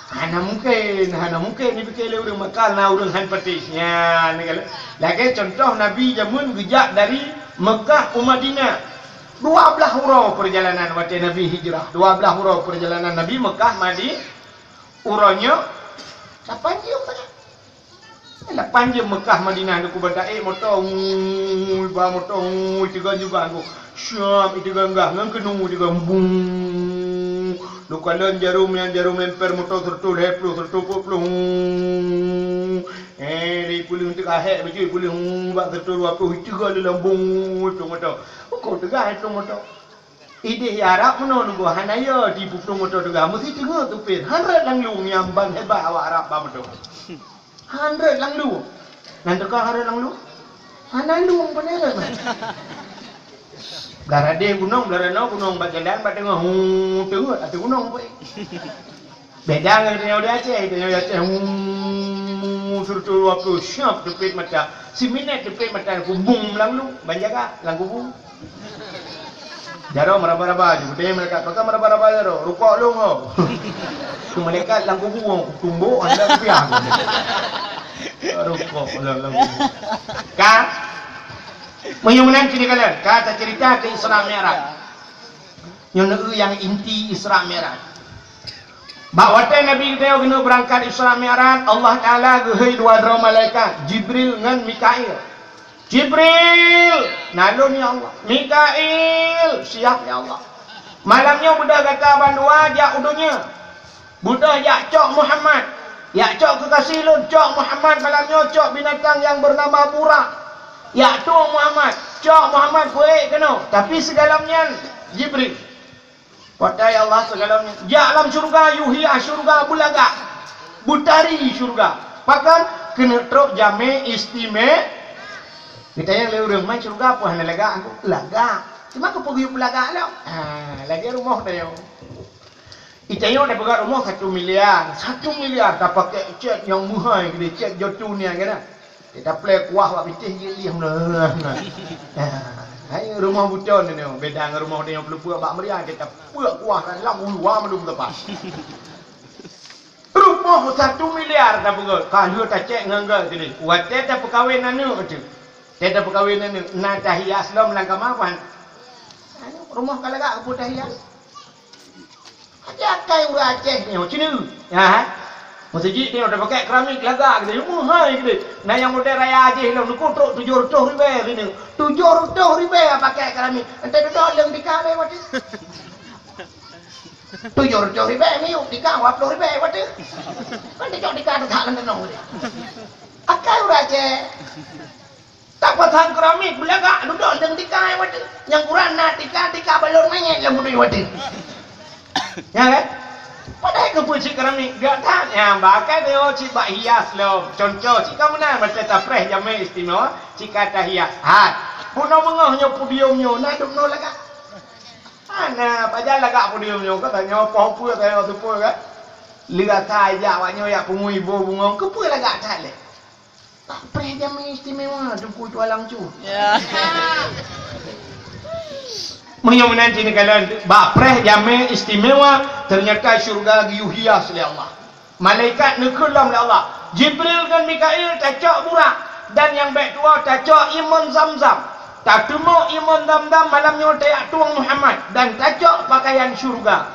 Hana mungken, hana mungken dipike lé ureueng, maka na ureueng han patéh. Nyan, lagèe contoh Nabi jameun geujak dari Mekah u Madinah. Dua blaih uroe peurjalanan watèe Nabi hijrah. Dua blaih uroe peurjalanan Nabi Mekah Madi-, uroe nyoe lapan jeuem saja. Lapan jeuem Mekah Madinah, neuk ubak taék moto, ngui, ba moto, ngui, teuga juga, ngui. Siap, iteuga enggah, ngon keunoe teuga, bung. Neukalon jarum nyan, jarum emper moto seratus lhèe ploh, seratus peuet ploh, ngui. Eh, di puleueng teuga hék, beujeuet puleueng, ngui, bak seratus dua ploh, iteuga lé lambung, itu moto. Uko teuga itu moto. Idéh Arab meunoe nunggu hana yo di pupung moto teuga, meusti teungoh tupet. Hundred langlueng nyang ban hebat awak Arab ba moto. Hundred langlueng. Nan teuka hundred langlueng? Hana lueng pun hebat. Belah radeh gunong, belah ranoe gunong, bak jalan, bak teungoh, hu, teungoh ateueh gunong pun. Beda ngon tanyoe di Aceh, tanyoe di Aceh, hmm, seratus dua puluh, siap tupet mata. Siminét tupet mata, kubung lam lu, ban jaga, lam kubu. Jaroe meuraba-raba ju, geutanyoe malaikat, "Pakon meuraba-raba jaroe?" "Rukok lôn ho." Malaikat lam kubu, "Tumbok, anda kupiah." Rukok lam, lam kubu. Ka? Meunyoe meunan cit kalon, ka tacerita keu Isra Mi'raj. Nyoe neueu nyang inti Isra Mi'raj. Bak watèe Nabi geutanyoe keuneuk beurangkat Isra Mi'raj, Allah Taala geuhôi dua droe malaikat, Jibril ngon Mikail. "Jibril, na lôn ya Allah. Mikail, siap ya Allah. Malam nyoe beudôh gata bandua jak u donya. Beudôh jak cok Muhammad. Jak cok keukaséh lôn, cok Muhammad malam nyoe, cok binatang nyang beunama Burak. Jak tueng Muhammad, cok Muhammad peuék keunoe. Tapi sigohlom nyan, Jibril." "Peue, ya Allah, sigohlom nyan?" "Jak lam syeuruga, yue hias syeuruga, beulagak. Beutari syeuruga. Pakon? Keuneuk trok jamé istime-" Geutanyong lé ureueng, "Man syeuruga peue hana lagak?" "Lagak. Cuma keupeue geuyue peulagak lom?" Ha, lagèe rumoh tanyoe. Itanyoe tapeugah rumoh satu miliar. Satu miliar tapakék cèt nyang meuhai keudéh, cèt jatuh nyan kan. Taplè kuah bak bitéh jeuet lieh. Nah, hai rumoh buton nyoe, beda ngon rumoh tanyoe peuleupeuk bak meuria, tapeuk kuah ka lam ulu wa mandum teumpat. Rumoh satu miliar tapeugah, ka lheueh tacèt ngon gèt keudéh. Watèe tapeukawen aneuk teuh. Watèe tapeukawen aneuk, na tahias lom lam kama, pan. Aneuk rumoh ka lagak keupeue tahias. Até akai ureueng Aceh nyoe, cina. Ha, ha. Meuseujid nyoe tapakék keramik lagak keudéh, meuhai keudéh. Na nyang model raya Aceh lom, neuku trok tujoh reutôh ribèe sineuk. Tujoh reutôh ribèe pakék keramik. Enteuk dudoe leueng tika lé watèe. Tujoh reutôh ribèe miyueb tika, dua ploh ribèe watèe. Kan teucok tika teutak lam tanoh keudéh. Akai ureueng Aceh. Tapasang keramik beulagak, dudoe leueng tika watèe. Nyang kurang na tika, tika balon manyét lam udép watèe. Ya kan? Padahai keupeue cit keramik geutak nyan, bahkan nyoe cit bak hias lom. Contoh, cit ka meunan, macam tapreh jamé istimewa, cit ka tahias. Ha, bunoe beungoh nyoe podium nyoe, na dum noe lagak. Hana, pajan lagak podium nyoe, ka tanyoe poh peue, tanyoe teupeue kan? Leuasa jak awak nyoe jak pungui boh bungong, keupeue lagak that lé? Bak preh jamé istimewa, Teungku Cualang Cu. Ya. Meunyoe meunan cit neukalon, bak preh jamé istimewa, teunyata syeuruga geuyue hias lé Allah. Malaikat neukheun lom lé Allah. Jibril ngon Mikail tacok Burak, dan nyang bèk tuwoe tacok imon Zamzam. Tateumok imon Zamzam malam nyoe tajak tueng Muhammad, dan tacok pakaian syeuruga.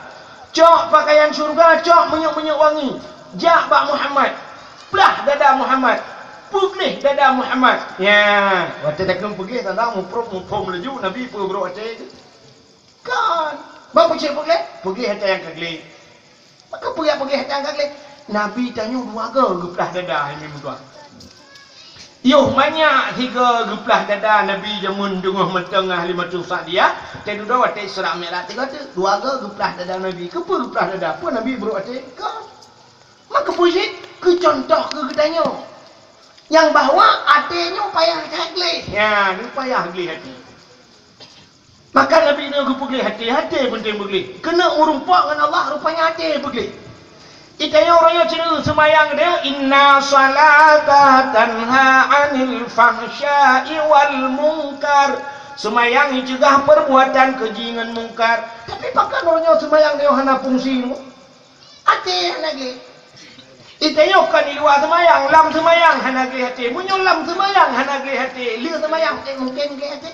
Cok pakaian syurga, cok minyeuk-minyeuk wangi. Jak bak Muhammad. Plah dada Muhammad. Peugleh dada Muhammad. Ya, watèe takheun peugleh, tanda muprok muphom laju Nabi peubrok até. Kan? Bang peucit peugleh? Peugleh até nyang ka gleh. Maka peue nyang peugleh até nyang ka gleh? Nabi tanyoe dua goe geuplah dada, hai meutuah. Yoh manyak sigoe geuplah dada Nabi jameun teungoh mantong Halimatus Sa'diyah, teududoe watèe Isra Mi'raj sigoe teuk, dua goe geuplah dada Nabi. Keupeue geuplah dada? Peue Nabi brok até? Ka. Maka peue jih? Keu contoh keu geutanyoe. Nyang bahwa até nyoe payah that gleh. Nyan, payah gleh até. Maka Nabi nyoe geupeugleh até, até peunteng peugleh. Keuneuk meurumpok ngon Allah, rupanya até peugleh. Itanyoe uroe nyoe cit seumayang deh, "Inna shalata tanha 'anil fahsya'i wal munkar." Seumayang iceugah peurbuatan keuji ngon mungkar. Tapi pakon uroe nyoe seumayang nyoe hana fungsi nyoe? Até hana gleh. Itanyoe kon di luwa seumayang, lam seumayang hana gleh até. Meunyoe lam seumayang hana gleh até, le seumayang, eh, mungken gleh até.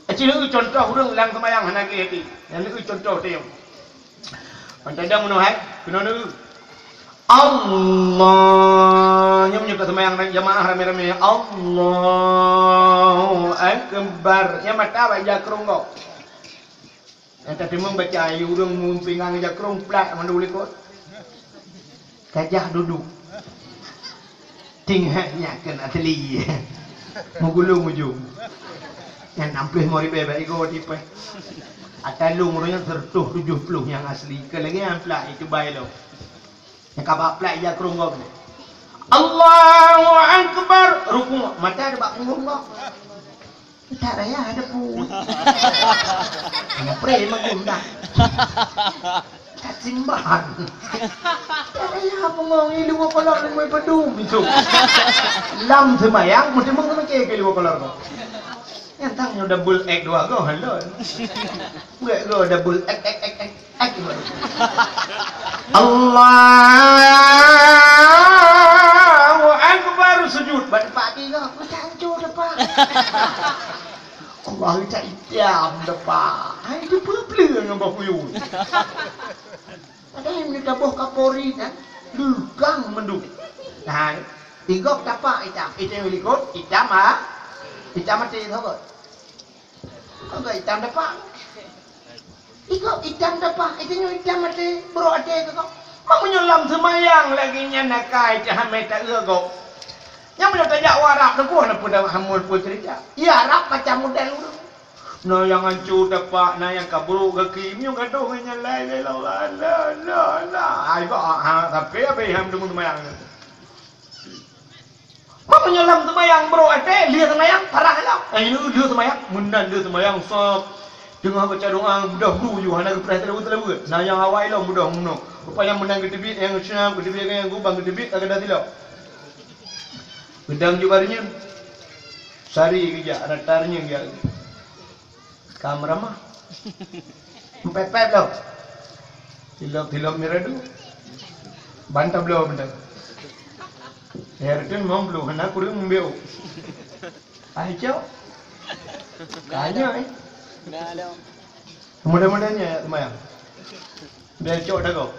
Aci lheueh contoh ureueng lam seumayang hana gleh até. Nyan lheueh contoh teuh. Ban tadong meunoe hai, keunoe lheueh. Allah. Nyoe meunyoe ka seumayang jamaah ramé-ramé. Allahu Akbar. Nyang mata bak ija krông gob. Nyang tateumeung baca ayeu ureueng meupinggang ija krông plat mandum likot. Kajah duduek. Tinggai nyan keunan teuli. Meugulong ujong. Nyan nam plôh limong ribèe bak igoe tipèh. Ata lôn uroe nyan seureutôh tujoh plôh nyang asli. Keu lagèe nyan plat itu bai lom. Nyang ka bak plat ija krông gob. Allahu Akbar. Rukuk. Mata ada bak punggong gob. Tak raya ada pun. Hanya pre magum dah. Tak simbahan. Tak raya apa mau ngilu kolor lemai pedum itu. Lam semayang mesti mengemake ke lu kolor kau. Yang tang nyoe double X dua go halon. Buat go double X X X X. Allahu Akbar, sujud. Bak tepak ati nyoe, macam hancur tepak. Allah, cak itam tepak. Hai, dia peue-peue ngon boh kuyun. Padahai meunyoe taboh Kapolri nyan, leugang mandum. Nah, igop tapak itam. Itam likot, itam ha? Itam até sahabat. Kok itam dapak? Iko itam dapak, itu nyoe itam até, brok até kok. Mak meunyoe lam seumayang lagèe nyan akai teuh hamé taeu gob. Nyang meunyoe tajak u Arab teuh, na peue dah hamul peue cerita. Iya Arab macam model ureueng. Na nyang hancô dapak, na nyang ka brok gaki, meunyoe gadoh ngon nyang laén, laén, la, la, la, la. Ai ba, ha, sampai abéh ham deungon seumayang. Meunyoe lam seumayang brok até, lheueh seumayang parah lom. Eh, lheueh seumayang, meunan lheueh seumayang, sab. Teungoh baca doa, beudôh gru ju, hana geupreh teuleuweue-teuleuweue. Na nyang awai lom beudôh meunoe. Rupanya meunan geuteubiet, nyang siap geuteubiet, nyang gubang geuteubiet, ka gadah silop. Geudang ju bak reunyeun. Sari geujak, rata reunyeun geujak. Ka meuramah. Empet-pet lom. Tilop-tilop miradu. Ban tabloe beude. Ya, reutun mong blu, hana kureueng meubiôh. Ai, cok. Ka nyoe, eh. Mudah-mudahan nyoe, ya, seumayang. Bèk cok dagoe.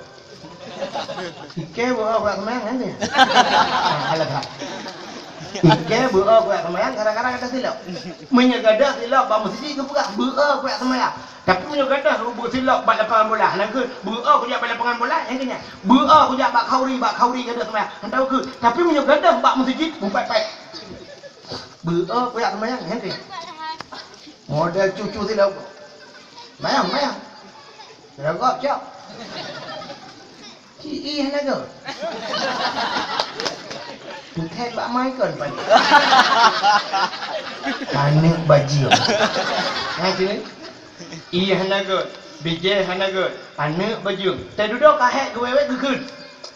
Ikèe beu-o bak seumayang, kan, dia? Ah, alah, tak. Ikèe beu-o bak seumayang, kadang-kadang gadah silop. Meunyoe gadah silop bak meuseujid, geupeugah, beu-o bak seumayang. Tapi meunyoe gadah beu silop bak lapangan bola, na keuh, beu-o kujak bak lapangan bola, nyang keuh nyan. Beu-o kujak bak khauri, bak khauri gadah seumayang. Hana keuh. Tapi meunyoe gadah bak meuseujid, mupat-pat. Beu-o kujak seumayang, nyang keuh nyan. Model cucu silop. Mayang, mayang. Ragop, cok. Ci ih hana göt. Puthet bak mai kon pan. Aneuk bajeueng. Ha, sini. Ih hana göt. Bijèh hana göt. Aneuk bajeueng. Teududoe ka hék geuwèt-wèt geukheun.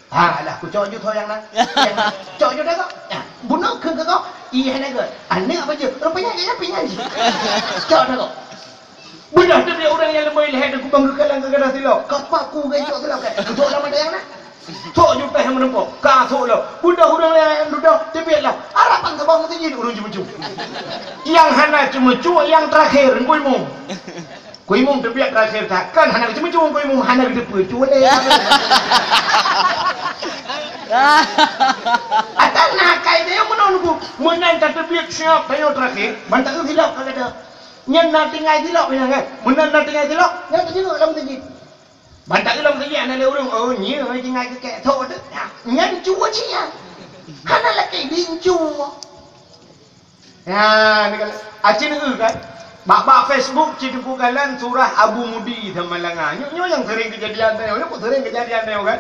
Ha, alah, kucok ju tho nyang na. Nyang na. Cok ju dah kok. Nah, bunoe kheun keu kok. Ih hana göt. Aneuk bajeueng. Rupanya dia pinyan ji. Cok dah kok. Beudôh teubiet ureueng nyang leumoi lhèe dan kubang geukalon keu gadah silop. Kapa ku geucok silop, kan? Keucok lam ada nyang na. Sok ju pèh meureumpok. Ka sok lom. Beudôh ureueng nyang dudoe teubiet lom. Harapan saboh meuseujid ureueng ceumeucue. Nyang hana ceumeucue, nyang teurakhir, Teungku Imum. Ku imum teubiet terakhir that, kan hana geuceumeucue ku imum, hana geuteupeue, cue lé. Atau na kai dia meunan ku, meunan tateubiet siap tanyoe terakhir, ban taeu silop ka gata. Nyan na tinggai silop nyan kan? Meunan na tinggai silop, nyan tajeuet lam meuseujid. Ban taeu lam meuseujid hana lé ureueng, oh, nyoe tinggai keukek thok tu. Nyan cue cit nyan. Hana lakèe di cue. Ya, ni kan. Aci neu kan? Bak-bak Facebook cit Teungku Galan surah Abu Mudi sama langa. Nyoe, nyoe nyang sering kejadian tanyoe, nyoe sering kejadian tanyoe kan?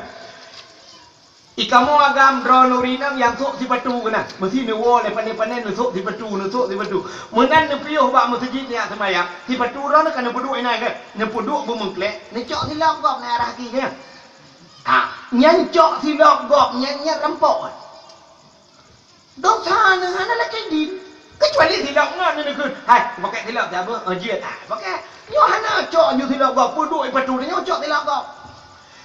Ikamoe agam droeneuh ureueng inong nyang sôk sipatu keunan. Meusi neuwoe lé pané-pané neusôk sipatu, neusôk sipatu. Meunan neupiôh bak meuseujid neujak seumayang, sipatu droeneuh ka neupeuduek inan kan? Neupeuduek beumeuklek, neucok silop gob neuarah gaki kan? Ha, nyan cok silop gob nyan, nyan rampok. Dosa nyan hana lakèe di. Keucuali silop ngon nyan neukheun. Hai, pakèk silop siapa? Oh, jeuet. Ah, pakèk. Nyoe hana cok ju silop gob, peuduek sipatu nyoe cok silop gob.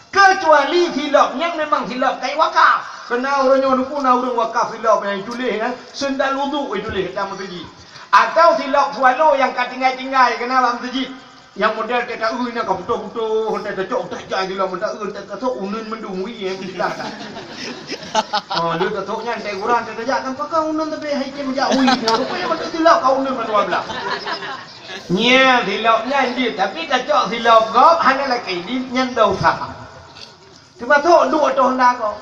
Keucuali silop nyan memang silop kai wakaf. Keunan uroe nyoe Teungku na ureueng wakaf silop nyang tuléh nyan, seundal wudhu tuléh tam meuseujid. Atau silop swallow nyang ka tinggai-tinggai keunan bak meuseujid. Nyang model teuka eu nyan ka putôh-putôh, teuka cok teuka jai jula meuda eu teuka sok uneun mandum wi eh bismillah dah. Oh, lheueh teuka sok nyan teuka gura teuka jak kan pakon uneun tapi hai kem jak wi. Rupanya meuda jula ka uneun mandua belah. Nyan silop nyan jeuet tapi tacok silop gob hana lakèe di nyan dosa. Teumasok duek ateueh honda gob.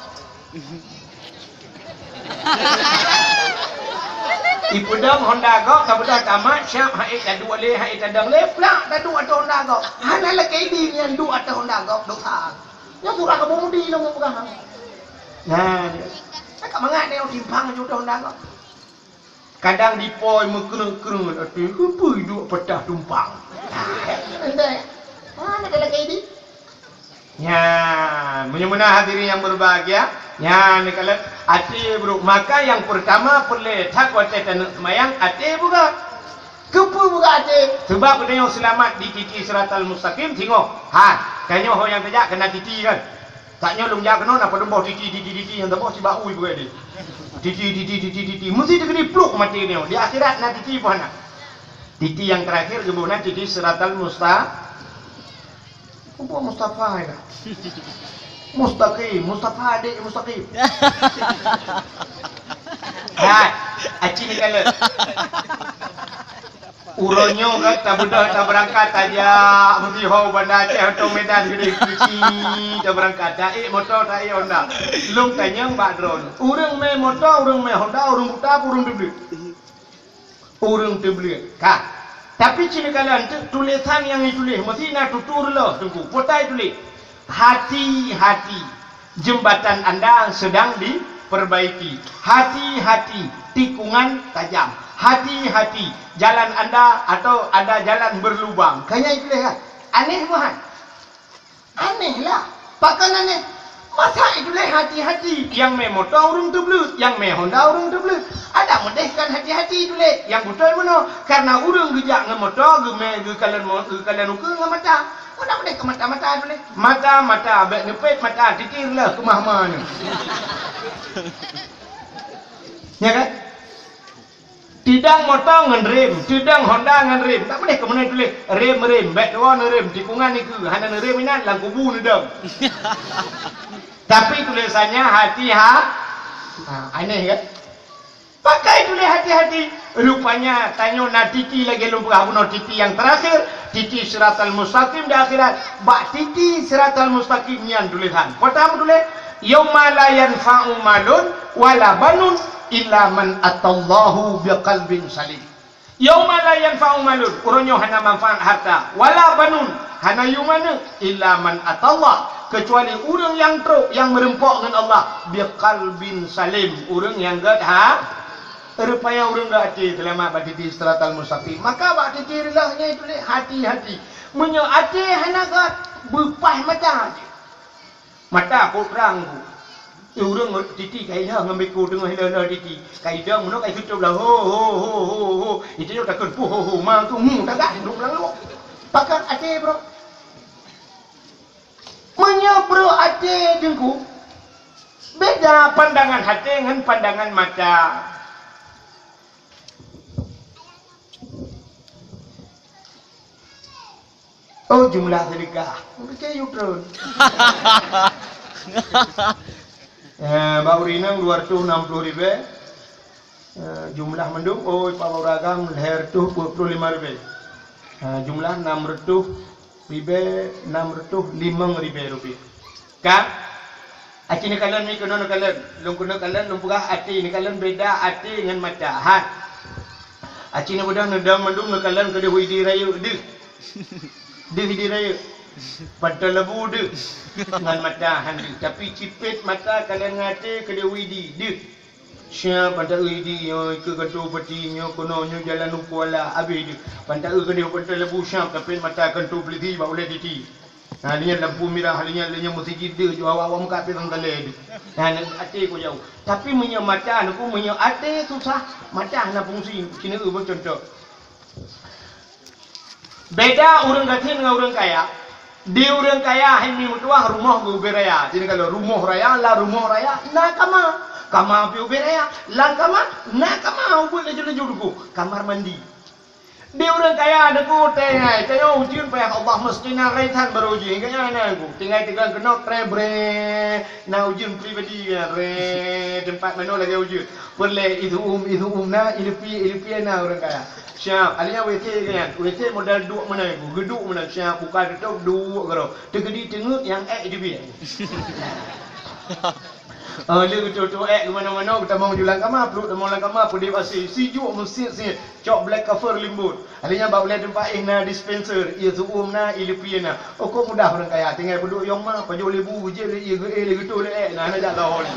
Ipeudong honda gob, tapeudong tamat, siap hai taduek lé, hai tadong lé, plak taduek ateueh honda gob. Hana lakèe di nyan duek ateueh honda gob, dosa. Nyan surah Abu Mudi lôn peugah. Nah, dia. Ka mangat dia timpang ju ateueh honda gob. Kadang dipoi meukreueng-kreueng até, "Keupeue duek patah tumpang?" Nah, entah. Mana ada lagi ini? Nyan, meunyoe meunan hadirin yang berbahagia, nyan neukalon até brok. Maka yang pertama peureulèe that watèe taneuk seumayang, até beugöt. Keupeue beugöt até? Sebab geutanyoe seulamat di titi siratal mustaqim, singoh. Ha, tanyoe ho nyang tajak keunan titi kan? Sak nyoe lôn jak keunoe na padum boh titi, titi, titi nyang teuboh cibak ui peuet deh. Titi, titi, titi, titi. Meusti teukeudi pluk maté nyoe. Di akhirat na titi boh na. Titi nyang terakhir geuboh na titi siratal musta-, apa Mustafa ya? Mustaqim, Mustafa adik Mustaqim. Hai, aci ni kala. Uroe nyoe kan tabeudôh tabeurangkat tajak meusiho u Banda Aceh atau Medan keudeh Keuchee tabeurangkat. Taék moto taék honda. Lôn tanyong bak droeneuh. Ureueng mè moto, ureueng mè honda, ureueng buta, ureueng teubleuet. Ureueng teubleuet. Ka. Tapi cit neukalon teuk tulésan nyang jituléh meusti na tutoe reuloh teungku. Peue ta jituléh? Hati-hati, jembatan anda sedang diperbaiki. Hati-hati, tikungan tajam. Hati-hati, jalan anda atau ada jalan berlubang. Ka nyan jituléh kan? Aneh meuhan. Aneh lah. Pakon aneh? Masa jituléh hati-hati? Nyang mè moto ureueng teubleuet, nyang mè honda ureueng teubleuet. Adak meudeh kan hati-hati jituléh. Nyang beutôi meunoe, karena ureueng geujak ngon moto, geumè geukalon mo-, geukalon ukeue ngon mata. Meunan meudeh keu mata-mata jituléh. Mata, mata, bèk neupet mata, titi reuloh keumah-mah nyoe. Ya kan? Teudong moto ngon rem, teudong honda ngon rem. Tak boleh keu meunan tuléh rem-rem, bèk tuwoe neurem, tikungan nikeue, hana neurem inan lam kubu neudong. Tapi tulésan nyan hati ha-, ha, aneh kan? Pakon tuléh hati-hati. Rupanya tanyoe na titi lagèe lôn peugah bunoe titi nyang terakhir, titi siratal mustaqim di akhirat. Bak titi siratal mustaqim nyan tulésan. Peue ta meutuléh, "Yauma la yanfa'u malun wala banun illa man atallahu biqalbin salim." Yauma la yanfa'u malun, uroe nyoe hana manfaat harta, wala banun, hana yum aneuk, illa man atallah, keucuali ureueng nyang trok, nyang meureumpok ngon Allah, biqalbin salim, ureueng nyang gèt ha-, rupanya ureueng gèt até seulamat bak titi siratal mustaqim. Maka bak titi reuloh nyan tuléh hati-hati. Meunyoe até hana gèt, beupaih mata jih. Mata pok trang ku. Eh, ureueng titi ka ilheueh ngon biko teungoh ilheueh-ilheueh titi. Ka idong meunoe ka itutup lah. Ho, ho, ho, ho, ho. Itu nyoe takheun, puh, ho, ho, ma tu, mu, tagak, duduk dalam lubang. Pakon até, bro. Meunyoe bro até teungku, beda pandangan até ngon pandangan mata. Oh, jumlah sedekah. Mungkin yuk turun. Eh, bak ureueng inong dua ratus enam puluh ribèe. Eh, jumlah mandum, oh, Pak Bauragam lhèe reutôh peuet ploh lima ribèe. Eh, jumlah enam reutôh ribèe, enam reutôh limong ribèe rupiah. Ka? Aci neukalon mi keunoe neukalon. Lôn keunoe kalon, lôn peugah até neukalon beda até ngon mata. Hat. Aci neubeudôh neudong mandum neukalon keudéh widi rayeuk deuh. Deuh widi rayeuk. Panton labu deuh. Ngon mata han deuh. Tapi cipet mata kalon ngon até keudéh widi deuh. Siap, pantat widi, nyoe keu kanto peti, nyoe keunoe, nyoe jalan u kuala, abéh deuh. Pantat keudéh panton labu siap, tapi mata kanto polisi bak ulèe titi. Nah, lheuh nyan lampu mirah, lheuh nyan, lheuh nyan meuseujid deuh, jok awak-awak meukat pih tanggalé deuh. Nah, até kok jauh. Tapi meunyoe mata, neuku, meunyoe até susah, mata hana fungsi. Sineuk beucontoh. Beda ureueng gasien ngon ureueng kaya. Di ureueng kaya hai mi meutuah rumoh geuh ubé raya. Jadi kalau rumoh raya, lam rumoh raya na kama. Kama pih ubé raya. Lam kama na kama ubé laju-laju rugoh. Kamar mandi. Di ureueng kaya neuku teuh hai, tanyoe ujeuen payah Allah meusti na rai that barô ujeuen. Kaya na neuku. Tinggai teugang keunoe tré bré. Na ujeuen pribadi ya, re, teumpat manoe lagèe ujeuen. Peureulèe iseum, iseum na, ileupie, ileupie na ureueng kaya. Siap, alèh nyan WC keu nyan. WC modal duek meunan, geuduek meunan, siap, buka tutôp, duek keudroe. Teukeudi teungeut nyang èk jeubiet. Oh, lheuh geututoe èk keu manoe-manoe, geutamong ju lam kama, pluek tamong lam kama, peudeh asèe, sijuek meusiet-siet. Cok black cover limbot. Alèh nyan bak ulèe teumpat éh na dispenser, ié su'um na, ié leupie na. Oh, kok mudah ureueng kaya, tinggai peuduek yong ma, pajoh lebu, geujieb lé ié geuéh lé geutoh lé èk na, hana jak saho lé.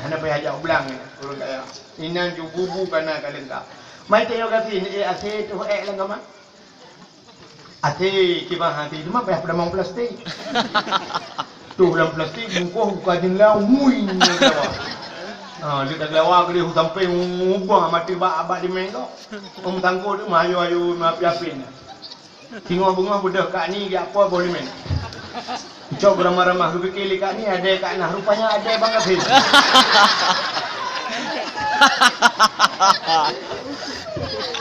Hana payah jak u blang ureueng kaya. Inan ju bubu kana ka leungkap. Mai tanyoe gasien, éh asèe toh èk lam kama. Asèe kiban asèe, cuma payah peudamong plastik. Toh lam plastik, bungkôh buka jeundela, wui, nyoe gelawa. Ha, lé gelawa keudéh sampai ngubah mati bak abah di mengko. Om tangko tu mah ayo-ayo mah api-api. Singoh beungoh beudôh Kak Ni geujak po boh limeng. Cok geuramah-ramah geupike lé Kak Ni, adèe Kak Nah, rupanya adèe Bang Gasien.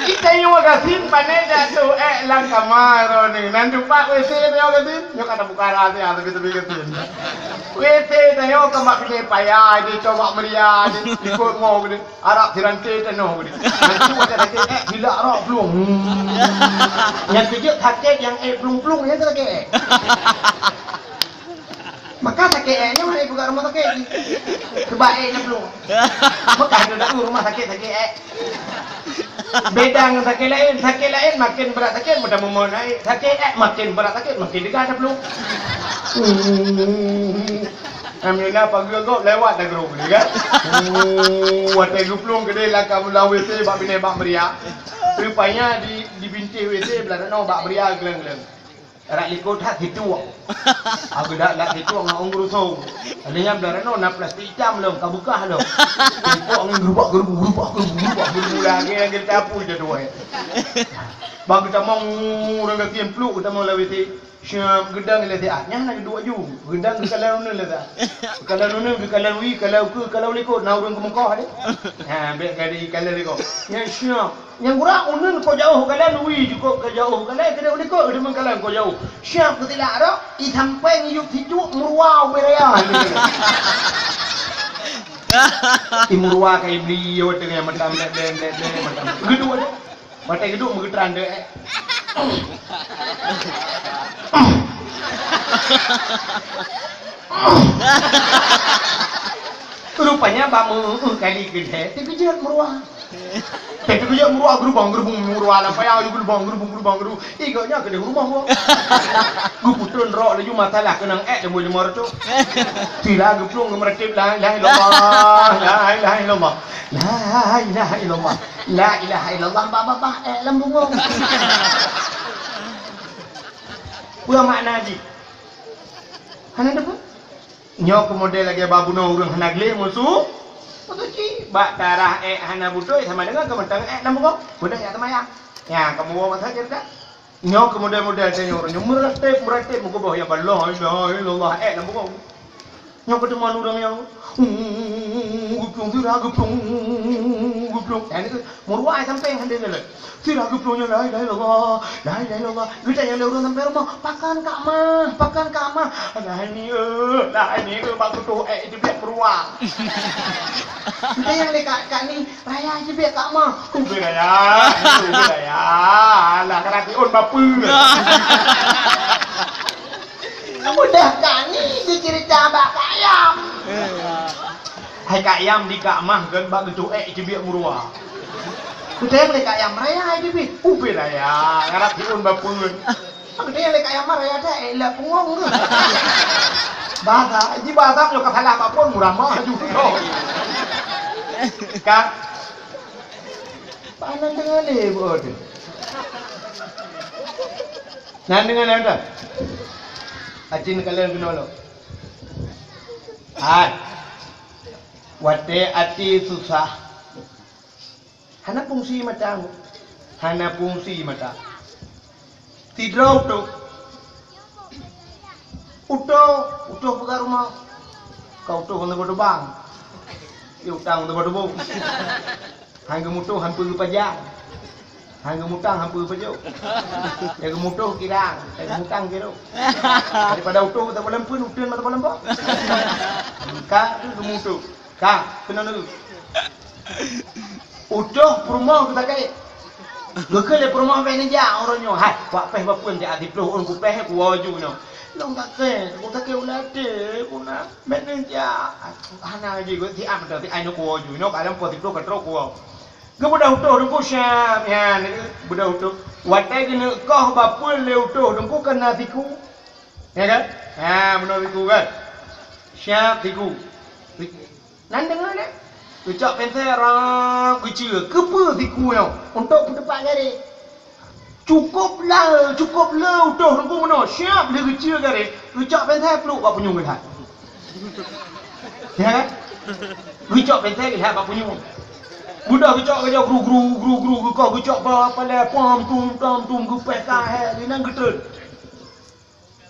Kita nyoe Gasien pané jatuh èk lam kama droeneuh. Nan teumpat WC nyoe Gasien, nyoe ka tabuka rahsia tapi-tapi Gasien. WC nyoe ka mak keuneuk payah, di cobak meuria, di ikot mo geude. Arab siranté tanoh geude. Nyan tu ada sakét èk, silak rok plueng. Hmm. Nyan tu jeuet sakét nyang èk plueng-plueng nyan tu sakét èk. Maka sakét èk nyoe hai buka rumah sakét. Sebab èk nyan plueng. Maka ada dak rumah sakét sakét èk. Beda ngon sakét laén, sakét laén makin berat sakét, mudah meumon ai. Sakét èk makin berat sakét, makin degah dak plueng. Hmm. Alhamdulillah, pageue gob lewat dah guru ni kan. Oh, watèe geuplueng keudéh lakam lam WC bak binéh bak meuria. Rupanya di, di bintéh WC blah tanoh bak meuria gleng-gleng. Rak likot that situek. Aku dak lak situek ngon ong gurusong. Alèh nyan blah tanoh na plastik itam lom, ka beukah lom. Situek ngon gerubak-gerubu, gerubak-gerubu, gerubak-gerubu lagèe-lagèe tapui jatuh eh. Bak geutamong ureueng gasien pluek geutamong lam WC. Syam, geudang lé siat. Nyan na geuduek ju. Geudang geukalon uneun lé siat. Geukalon uneun, geukalon wie, kalon ukeue, kalon likot. Na ureueng keumeukoh deh. Ha, bèk ka di kalon likot. Nyan syam. Nyang gura uneun kok jauh kalon wie, jukôb ka jauh kalon, keudeh likot, deungon kalon kok jauh. Syam keutilak rot, i sampoe ngiyup sijuek meuruwa ubé raya. I meuruwa ka ibli, yo tengah mata mlek, mlek, mlek, mlek, mata. Geuduek deh. Watèe geuduek meugeutran deh. Rupanya bak meu-, kali keudeh teukeujot meuruwa. Teukeujot meuruwa geurubong geurubong meuruwa lam payah geurubong geurubong geurubong geurubong. Igoe nyan keudeh rumoh geuh. Geupeutrön rok laju masalah keunong èk limong limong reutôh. Sila geuplueng geumeuratéb la ilaha illallah, la ilaha illallah. La ilaha illallah. La ilaha illallah, bah, bah, bah, eh, lam bungong. Peue makna jih? Hana teupeue. Nyoe keu model lagèe ba bunoe ureueng hana gleh musu. Musu cit. Bak tarah èk hana beutôi sama deungon keumeutang èk lam bungong. Beudôh jak teumayang. Nyan, kamoe woe masa jeuet ka. Nyoe keu model-model tanyoe ureueng nyoe meuratéb, meuratéb meukeubah ya Allah, la ilaha illallah, èk lam bungong. Nyoe keudeuman ureuëng nyang, hmm, geuplueng, sira geuplueng, geuplueng. Nyan keuh meuruwa sampoe hana lé. Sira geuplueng nyan, "La ilaha illallah, la ilaha illallah." Geutanyong lé ureuëng sampoe rumoh, "Pakon Kak Mah? Pakon Kak Mah?" "Lah nyoe, lah nyoe, bak kutoh ék teubiet meuruwa." Geutanyong lé Kak, Kak Ni, "Raya teubiet Kak Mah?" "Ubé raya, ubé raya. Alah, ka na tiôn bapeue." Udah Kak Ni dicirita bak Kak Yam. Hai Kak Yam, di Kak Mah kan bak geutoh ék teubiet meuruwa. Geutanyong lé Kak Yam, "Raya hai teubiet?" "Ubé raya, ka na tiôn bapeue." Geutanyong lé Kak Yam, "Raya that ék lap punggong keuh?" Bahasa, ji bahasa nyoe ka salah apapun, meuramah laju. Kak, Panan deungon lé buet. Nan deungon lé dah. Aci neukalon keunoe lom. Hai. Watée até susah. Hana fungsi mata. Hana fungsi mata. Sidroe utoh. Utoh, utoh peugah rumoh. Ka utoh ngon teubang. Di utang teubang-teubang. Han geumutoh, han peue geupajang. Han geumutang, han peue geupajok. Ya geumutoh kirang, ya geumutang kirok. Daripada utoh teubang lampeuen, uteuen mata lampu. Ka geumutoh. Ka, keunoe neu. Utoh peurumoh geusakét. Geukheun lé peurumoh bèk neujak uroe nyoe. Hai, wak péh bapeuen jak siploh ôn kupéh kuwoe ju nyoe. Lôn sakét, ku sakét ulèe até, ku na bèk neujak. Hana ji ku siat meuteuk si ai nyoe kuwoe ju nyoe, kadang poh siploh ka trok kuwoe. Geubeudôh utoh teungku siap nyan, beudôh utoh. Watèe geuneuk koh bapeuen lé utoh teungku keu na siku. Ya kan? Ha, meunoe siku kan? Siap siku. Nan deungoe nyan. Geucok pensel rab geucue. Keupeue siku nyoe? Untuk peuteupat garéh. Cukôp la, cukôp le utoh teungku meunoe. Siap lé geucue garéh. Geucok pensel pluek bak punyueng geuh that. Ya kan? Geucok pensel geuh that bak punyueng. Beudôh geucok, geucok gru gru gru gru geukoh geucok bak palèe pom tum tom tum geupéh kahé inan geutreun.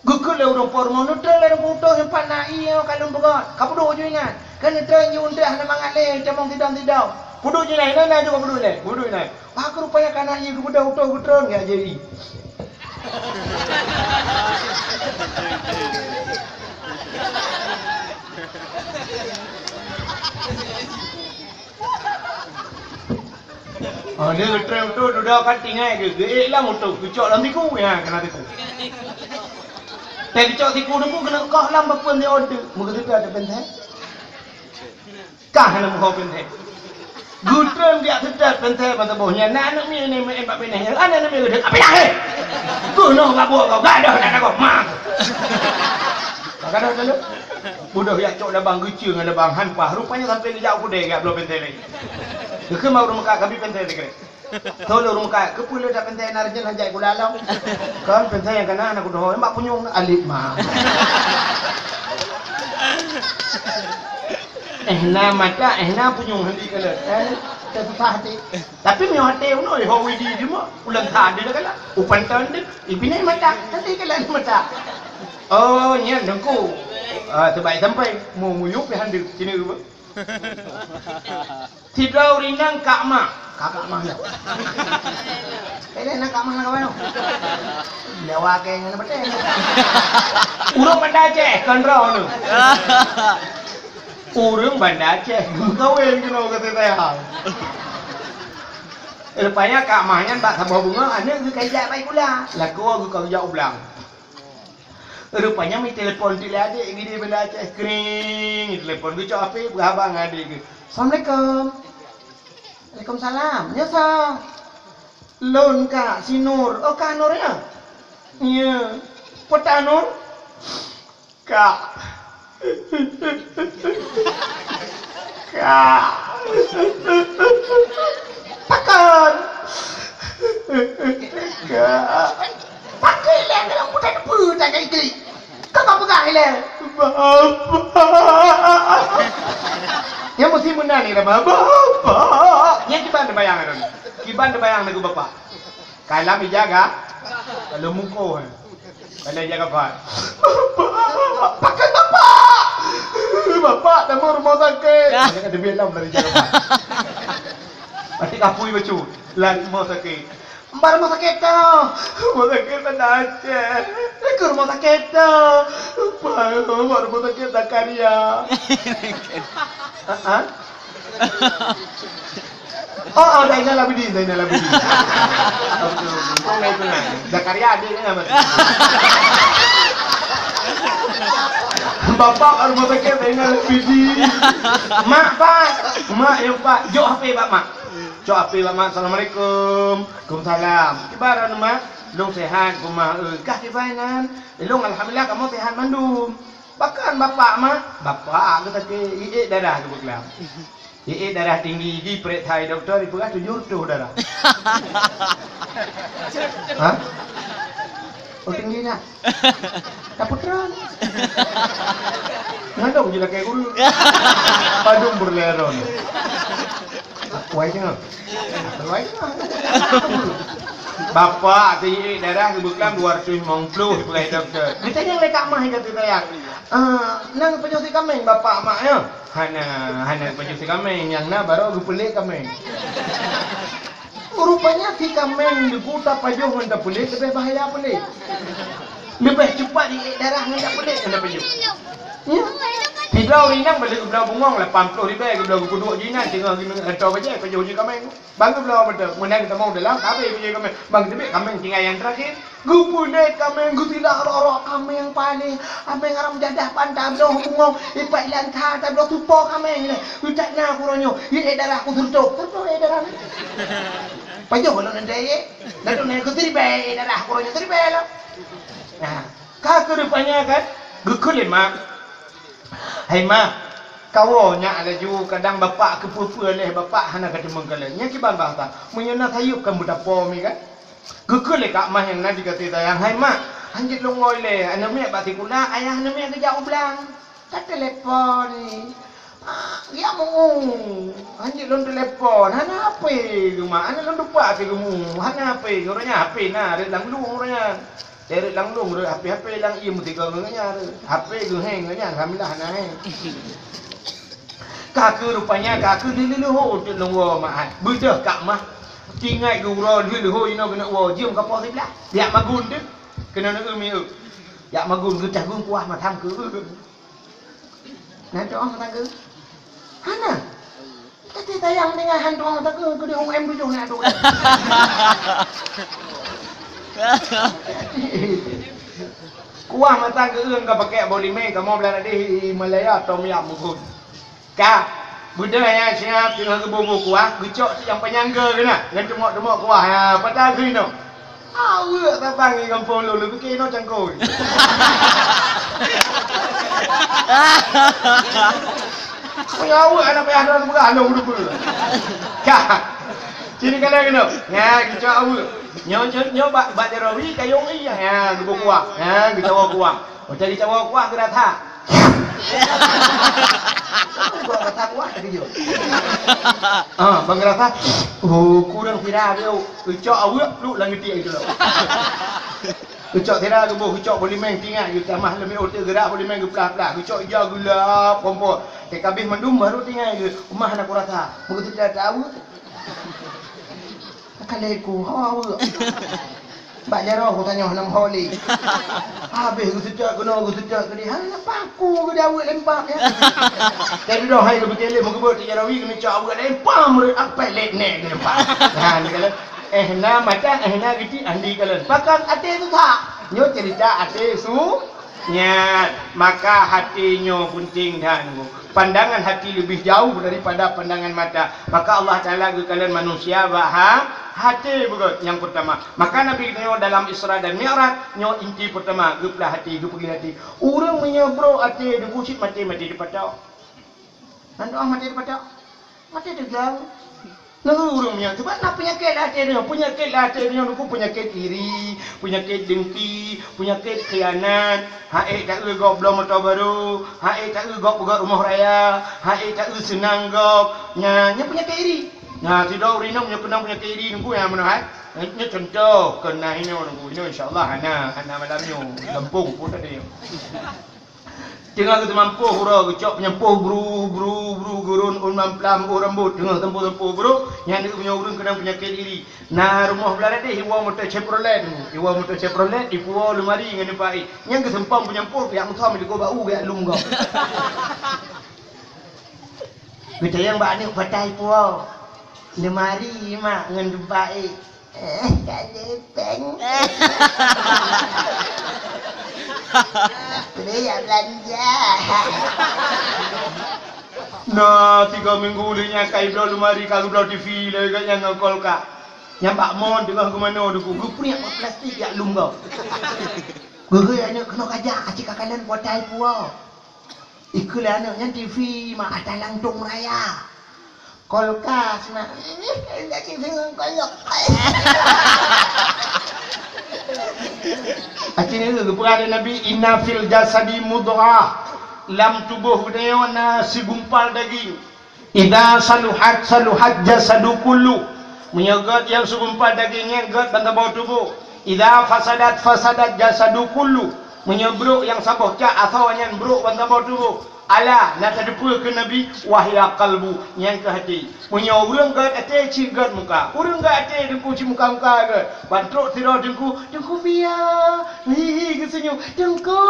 Geukheun lé ureueng po rumoh, "Neutreun lé Teungku Utoh, nyoe pat na ié ka lôn peugöt. Ka peuduek ju inan. Keu neutreun ju untreuk hana mangat lé, tamong sidang-sidang." Peuduek ju inan, inan ju ka peuduek lé. Peuduek inan. Bah, keu rupanya ka na ié geubeudôh utoh geutreun, geujak jai ié. Oh, dia geutreun utoh, dudoe ka tinggai geu-, geuék lam utoh, geucok lam siku, ya, keu na siku. Teuh geucok siku teungku keuneuk koh lam bapeuen di ôn teuk, meugeuseudah teuh pensel. Kah hana meuho pensel. Geutreun geujak seudah pensel masa boh nyan, na aneuk miet nyan meu'en bak binéh nyan, aneuk miet geudeh, "Api dah, hé! Keunoe gak buet kau, gadoh aneuk gob, ma!" Ka gadoh teuh. Beudôh jak cok labang geucue ngon labang han paih, rupanya sampoe geujak u keudè geujak bloe pensel lé. Geukheun bak ureueng meukat, "Kabi pensel sikrek." Tho lé ureueng meukat, "Keupeue le that pensel na reujeuet hana jai gula lom?" "Kon pensel nyang kana na kudoho, bak punyueng alit ma." Eh na mata, eh na punyueng handi kala. Eh, teususah até. Tapi meunyoe até unoe ho widi jeumo, ulang sa deh kala. Upan ton deh, ipinai mata, handi kala mata. Oh, nyan dengku. Ah, sebaik sampai. Mu muyup di handi sini. Sidroe ureueng inong Kak Mah. Kakak Mah nyoe. Eh, na Kak Mah na kawan nyoe. Nyawa keng na beutôi. Ureueng Banda Aceh, kon droeneuh. Ureueng Banda Aceh, meukawen keunoe keu si sayang. Rupanya Kak Mah nyan bak saboh beungoh aneuk geuh ka ijak bai sikula. Lakoe geuh ka geujak u blang. Rupanya meutelepon teuk lé adék geuh di Banda Aceh, kring, telepon geucok hapé, peugah haba ngon adék geuh. "Assalamualaikum." "Waalaikumsalam. Nyoe soe?" "Lôn, Kak, si Nur." "Oh, Kak Nur, ya?" "Iya." "Peue tan, Nur?" "Kak." Kak. Pakon? Kak. Pakon ilèe dalam kutai teupeu tak klik. Kau peugah ilèe. Bapak. Nyang meusti meunan ni, Bapak. Bapak. Nyang kiban teubayang, kiban teubayang lagu Bapak. Kalam ijaga, kalau muko, eh. Kalau ijaga, Pak. Bapak, pakai Bapak. Rumoh sakét. Banyak ka teubiet lom lari jalan. Pasti kapui bacut. Lari rumoh sakét. Bak rumoh sakét tu. Rumoh sakét Banda Aceh. Ke rumoh sakét tu. Bak rumoh sakét Zakaria. Ha? Oh, oh, Zainal Abidin, Zainal Abidin. Zakaria adik dia nama. Bapak rumah sakit Zainal Abidin. Mak, Pak. Mak, ya, Pak. Jok H P bak mak. Cok H P bak mak. Assalamualaikum. Waalaikumsalam. Kiban, Mak? Lôn sehat, kumat. Eh, kah kiban nan? Eh, lôn alhamdulillah, kamoe sehat mandum. Pakon bapak, Mak? Bapak geusakét, iék darah geubeuklam. Iék darah tinggi, jiprek hai dokto, jipeugah tujoh reutôh darah. Ha? Oh, tinggi nyan. Ka peutron. Ngadong je lakée guru. Padum beureulee droe. Wai jeuet. Wai jeuet. Bapak teuiék darah geubeuklam dua ratus limong ploh, dipeugah dokto. Geutanyong lé Kak Mah, geutanyong. Ah, na geupajoh si kaméng bapak mak nyoe? Hana, hana geupajoh si kaméng, nyang na baroe geupeulét kaméng. Rupanya si kaméng di kuta pajoh ngon tapeulét leubeh bahaya peulét. Leubeh cupat iék darah ngon tapeulét ngon tapajoh. Ya. Sidroe ureueng inong bak geubloe bungong lapan ploh ribèe, geubloe geupeuduek jinan teungoh geuneuk hantom bajèe pajoh jih kaméng. Bang geubloe beutôi, meunan geutamong dalam, habéh bajèe kaméng. Bang teubiet kaméng tinggai nyang teurakhir. Geupeulét kaméng, geusilah rok-rok kaméng paléh, kaméng haram jadah ban tabloe bungong, ipat lansa tabloe tupo kaméng lé. Utat na keuroe nyoe, iék darah ku seureutoh. Seureutoh iék darah nyoe. Pajoh lôn ndai iék. Lalu na keu siribèe iék darah keuroe nyoe, siribèe lom. Nah, ka keureupanya kan, geukheun lé mak. Hai mak, kawoe nyak laju, kadang bapak keupeue-peue lé, bapak hana ka teumeung kalon. Nyan kiban bahasa. Meunyoe na sayeup kan beutapo mi kan? Geukheun lé Kak Mah nyang na di gaséh sayang, "Hai mak, hanjeuet lôn ngoi lé, aneuk miet bak sikula, ayah aneuk miet geujak u blang." Ka telepon. Ah, ya mu. Hanjeuet lôn telepon, hana H P geuh mak, hana lôn tupat geuh mu, hana H P geuh, uroe nyan H P na rhot lam lueng uroe nyan. Rhot lam lueng rhot H P, H P lam ie meusigoe ngon nyan rhot. H P geuh heng ngon nyan, alhamdulillah hana heng. Ka keuh rupanya, ka keuh lheueh leuho teuk lôn woe mak hai. Beudôh Kak Mah. Tingat geuh uroe lheueh leuho inoe keuneuk woe, jeuem ka poh siblaih. Jak magun teuh. Keunoe neueu mieu. Jak magun geutah gun kuah masam keuh. Na tu'oh mata keuh? Hana. Tapi sayang dengan hantu mata keuh, keuh di U M tujoh na tu. Kuah mata keuh ka pakai boh limeng, kamoe blah deh i Malaya tom yam meugun. Ka, beudôh nyan siap teungoh geuboh-boh kuah, geucok si nyang panyangga keunan, ngon teumok-teumok kuah. Ha, padahai keuh inoe. Aweuek tatang di gampông lôn, lôn pike inoe cangkôi. Meunyoe aweuek hana payah droe geupeugah lôn deupeue. Ka. Sini kalon keunoe. Nya, geucok aweuek. Nyoe, nyoe, nyoe bak, bak jaroe wi kayong ie. Nya, geuboh kuah. Nya, geucawoe kuah. Oh, jadi cawoe kuah geurasa. Kuah rasa kuah terkejut. Ah, bang geurasa. Oh, kurang sira dia. Ucok aweuek pluek lam geutik itu. Ucok sira geuboh, ucok boh limeng tingat geutamah leumiôh teuh gerak boh limeng geuplah-plah. Ucok ija geulap kompor. Tek habéh mandum baru tingat geuh. Umah na kurasa. Meugeuseudia ta aweuek. Ka lé ku, ho aweuek. Bak jaroe ku tanyoe nam ho lé. Habéh geuseujak keunoe, geuseujak keudeh. Hana paku geudaweue lempang, ya. Jadi doh hai geupike lé meugeubeuet di jaroe wi keuneuk cok aweuek lempang meureuet apèe lét nèk lempang. Nah, ni kalon. Eh, na mata, eh, na geuti, andi kalon. Pakon até susah. Nyoe cerita até su Nyan, maka hati nyoe penting that. Pandangan hati lebih jauh daripada pandangan mata. Maka Allah Taala geukalon manusia bak ha-, hati beugöt nyang pertama. Maka Nabi nyoe dalam Isra dan Mi'raj, nyoe inti pertama, geuplah hati, geupeugöt hati. Ureueng meunyoe brok até, deuh busit maté, maté dipatok. Nyan doh maté dipatok. Maté teugang. Nanggroe ureueng nyan, sebab na peunyakét lam até nyoe, peunyakét lam até nyoe nungku peunyakét iri, peunyakét dengki, peunyakét khianat, ha'ék taeu gob bloe moto barô, ha'ék taeu gob peugöt rumoh raya, ha'ék taeu seunang gob. Nyan, nyan peunyakét iri. Nah, sidroe ureueng inong nyoe keunong peunyakét iri nungku nyang meunoe hai. Nyoe contoh, keu na inoe nungku, inoe insya Allah hana, hana malam nyoe, gampông pun ada nyoe. Teungoh geuteumampoh uroe geucok peunyampôh bru, bru, bru, gurun, un mamplam, un rambot, teungoh teumpoh-teumpoh bru, nyan deuh meunyoe ureuëng keunong peunyakét iri. Na rumoh blah ladeh iwoe moto Chevrolet, iwoe moto Chevrolet, ipuwoe leumari ngon ipa ék. Nyan geuseumpang peunyampôh, pihak meuthom digoe bak u, geujak lum gob. Geutanyong bak aneuk patai puwoe. Leumari mak ngon geumpa ék. Eh, ka lé péng. Keuneuk jak beulanja. Na tiga minggu lheueh nyan ka ibloe leumari, ka geubloe T V lé gobnyan ngon kulkas. Nyan bak mon teungoh geumanoe Teungku, geupriek bak plastik jak lum gob. Geugeuet aneuk keunoe kajak, aci kakalon kuota ipuwoe. Ikheun lé aneuk nyan T V mak ata langtong raya. Kulkas mak. Aci nyoe geupeugah lé Nabi, "Inna fil jasadi mudghah." Lam tuboh geutanyoe na sigumpal daging. Idza saluhat, saluhat jasadu kullu. Meunyoe gét nyang sigumpal daging nyan gét bansaboh tuboh. Idza fasadat, fasadat jasadu kullu. Meunyoe brok nyang saboh cak asoe nyan brok bansaboh tuboh. Ala, na tateupeue keu Nabi, wahya qalbu, nyan keuh até. Meunyoe ureuëng gét até, cit gét muka. Ureuëng gét até, Teungku, cit muka-muka gét. Ban trok sidroe Teungku, "Teungku piôh." Hihi geuseunyum. "Teungku,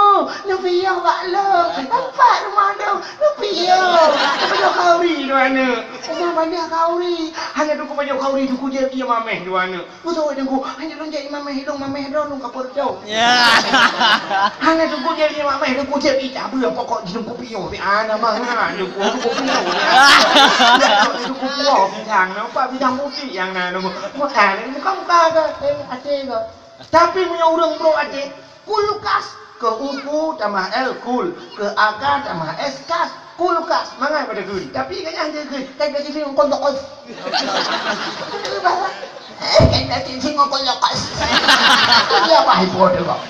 neupiôh bak lôn. Pat rumoh lôn, neupiôh." Pajoh khauri dua aneuk. Uma banyak khauri. Hana Teungku pajoh khauri, Teungku jép ié mamèh dua aneuk. Beutôi Teungku, hana lôn jép ié mamèh, lôn mamèh droe lôn ka peureutoh. Ya. Hana Teungku jép ié mamèh, Teungku jép ié cabeueng, pokok jih Teungku piôh. Ana mangat Teungku, Teungku piôh. Teungku puwoe pisang, nampak pisang putéh nyang na Teungku. Bukan, muka-muka ke, eh, até ke. Tapi meunyoe ureuëng brok até, kulkas, keu u ku tamah L, kul, keu a ka tamah S, kas, kulkas, mangat pada kheun. Tapi gobnyan hana kheun, kan gaji ngon kulkas. Eh, kan gaji ngon kulkas. Iya, bah, ibu ada kok.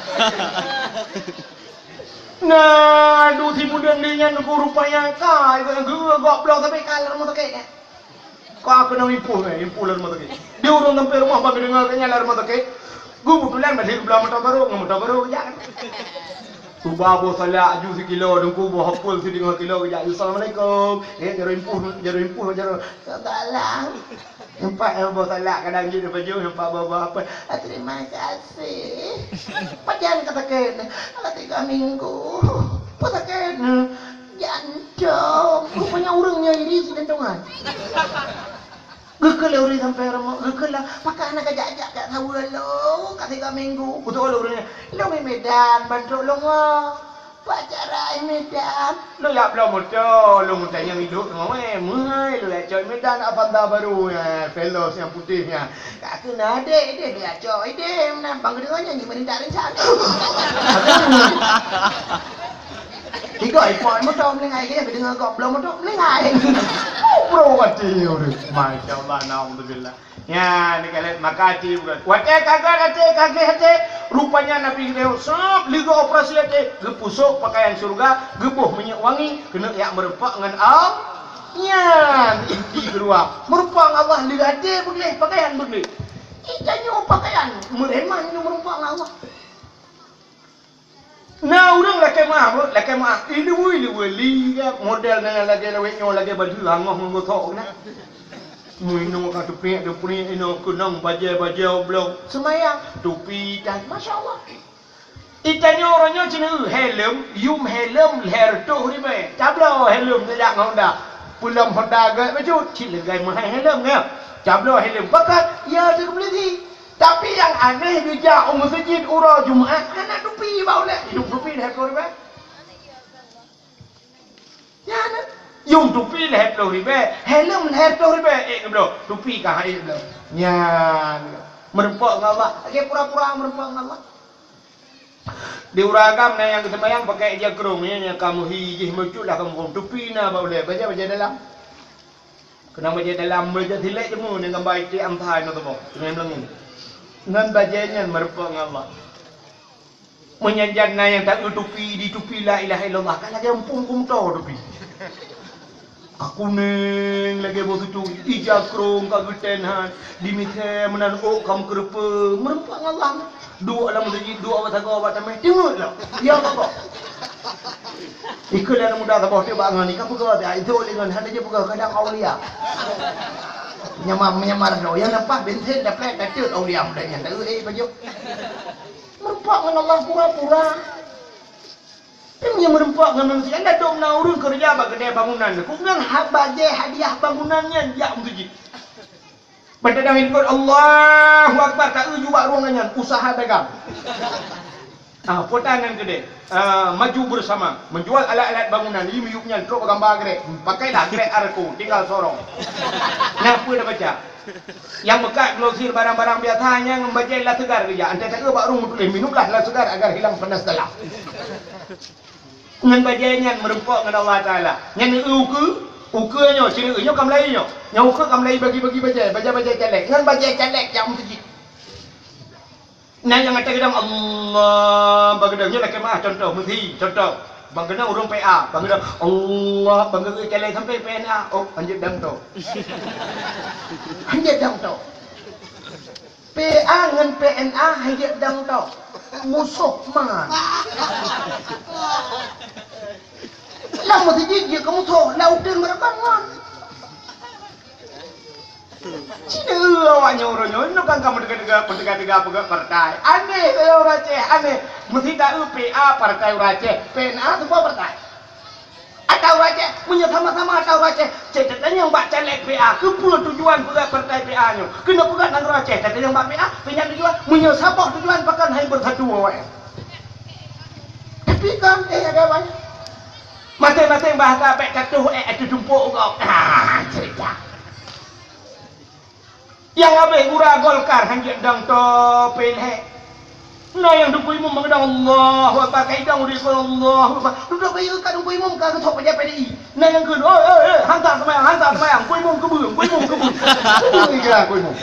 Nah, duek si muda ni nyan guru payah kai, geu-, geu-, goblok tapi kalah mau sakit. Ka keunong impôh, eh, impôh lam rumoh sakét. Di ureuëng sampai rumoh, ban geudeungoe keu nyan lam rumoh sakét. Geubeutôlan bak lheueh geubloe moto barô, ngon moto barô geujak. Tuba boh salak aju sikilo, Teungku boh apel sideungoe kilo geujak. "Assalamualaikum." Eh, jaroe impôh, jaroe impôh, jaroe. Salam. Nampak, eh, boh salak kadang jeuet dipajoh, nampak boh-boh apel. "Ah, terima kasih." "Pajan ka sakét?" "Ah, tiga minggu." "Peue sakét?" "Jantong." Rupanya ureuëng nyoe iri sijantongan. Geukheun lé ureuëng sampai rumoh, geukheun lah, "Pakon hana kajak-jak jak saweue lôn, ka tiga minggu." Beutôi lé ureuëng nyan, "Lôn i Medan, ban trok lôn ngon." "Peue acara i Medan?" "Lôn jak bloe moto, lôn tanyong idop ngon wée, meuhai lôn jak cok i Medan, Avanza baru, eh, Veloz nyang putéh nyan." "Ka keuh na adék ideh, lôn jak cok ideh, meunan bang geudeungoe nyan jih meurindak rencana." Tiga ipot moto meulinggai, keu nyan geudeungoe gob bloe moto meulinggai. Bro até ureuëng. Masya Allah, naudzubillah. Nyan, dikalon maka até bukan. Watée ka gét até, ka gét até, rupanya Nabi geutanyoe sab leuga operasi até, geupusok pakaian syeuruga, geuboh minyeuk wangi, keuneuk jak meureumpok ngon Allah. Nyan inti keuluwa. Meureumpok ngon Allah leuga até beugleh, pakaian beugleh. Geutanyoe pakaian meureman nyoe meureumpok ngon Allah. Na ureuëng lakée meuah, lakée meuah. Ileue-ileue li, model na lagée lawét nyoe, lagée baju hangoh ngon gosok na. Meuinoe ka teupriek-teupriek inoe keunong bajée-bajée oblong. Seumayang, tupi dan masya Allah. Itanyoe uroe nyoe cina helm, yum helm lhèe reutôh ribée. Tabloe helm tajak ngon Honda. Peulom Honda gét bacut, cit leugai meuhai helm nyoe. Tabloe helm pakat, ya teukeubeli. Tapi nyang aneh geujak u meuseujid uroe Jumat hana tupi bak ulée. Yum tupi lhèe ploh ribée. Nyan na. Yum tupi lhèe ploh ribée, helm lhèe ploh ribée, ék geubloe. Tupi ka han ék geubloe. Nyan. Meureumpok ngon Allah. Lagée pura-pura meureumpok ngon Allah. Di ureuëng agam na nyang geuseumayang pakai ija krong, ya, nyang ka meuhi jih meucut lah kamoe tupi na bak ulée, bajée-bajée dalam. Keunong bajée dalam, bajée silek jeumu ngon gamba iték amsai na tuboh, teungoh meulangong. Ngon bajée nyan meureumpok ngon Allah. Meunyan jan na nyang taeu tupi di tupi la ilaha illallah, ka lagée eumpung kumto tupi. Ka kunéng lagée boh sutui, ija krong ka geutén han, di miseue meunan ôk ka meukeureupeue, meureumpok ngon Allah. Duek lam meuseujid, duek bak sagoe bak tameh, teungeut lom. Ya Allah. Ikeu lé aneuk muda saboh teuk bak ngon, ikeu peugah, "Ai, itu lé ngon, hana jipeugah kadang aulia." Menyamar, menyamar droe. Nyang nampak bensin daplek, dateuk aulia muda nyan. Tahu, eh, baju. Meureumpok ngon Allah pura-pura. Tapi meunyoe meureumpok ngon manusia, ladôm na ureueng keureuja bak keudè bangunan. Ku ngon ha-, bajèe hadiah bangunan nyan jak meuseujid. Ban tadang ikot Allahu Akbar, ka eu ju bak rueng nyan, usaha dagang. Ah, putan nyan keudè. Ah, maju bersama, menjual alat-alat bangunan, yum-yum nyan trok gamba grek. Pakailah grek Arco, tinggal sorong. Nah, peue dah baca? Nyang meukat glosir barang-barang biasa nyan ngon bajèe La Segar geujak. Antai taeu bak rueng meutuléh, "Minumlah La Segar agar hilang panas dalam." Ngon bajèe nyan meureumpok ngon Allah Taala. Nyan eu ukeue, ukeue nyoe, sineuk nyoe ka meulayi nyoe. Nyoe ukeue ka meulayi bagi-bagi bajèe, bajèe-bajèe caleg. Ngon bajèe caleg jak meuseujid. Na nyang ata geudong Allah, bak geudong nyoe lakèe meu'ah, contoh, meusi, contoh. Bak geudong ureueng P A, bak geudong Allah, bak geudong caleg sampai P N A. Oh, hanjeuet dang to. Hanjeuet dang to. P A ngon P N A hanjeuet dang to. Musoh man. Lam meuseujid jeuet keu musoh, lam udeueng meuraban ngon. Cina awak nyoe uroe nyoe, nyoe kan ka meuteuga-teuga, meuteuga-teuga peugah partai. Aneh keu ureueng Aceh, aneh. Meusi taeu P A partai ureueng Aceh, P N A sebuah partai. Ata ureueng Aceh, meunyoe sama-sama ata ureueng Aceh, cit tatanyong bak caleg P A, keupeue tujuan peugah partai P A nyoe? Keuneuk peugah nanggroe Aceh, tatanyong bak P A, peue nyan tujuan? Meunyoe saboh tujuan, pakon hai beusatu awaknyan? Tapi kan, eh, ada banyak. Maséng-maséng bahasa bèk ka tuh, eh, atu tumpok gob. Ah, cerita. Nyang habéh gura Golkar hanjeuet dang to pih lhèe. Na nyang teungku imum bak geudong Allahu Akbar, ka idong udép Allahu Akbar. Dudoe bayeue ka teungku imum ka geuthok bajèe P D I. Na nyang kheun, "Oi, oi, oi, hantar seumayang, hantar seumayang. Teungku imum keubeue, teungku imum keubeue." Keubeue iga teungku imum.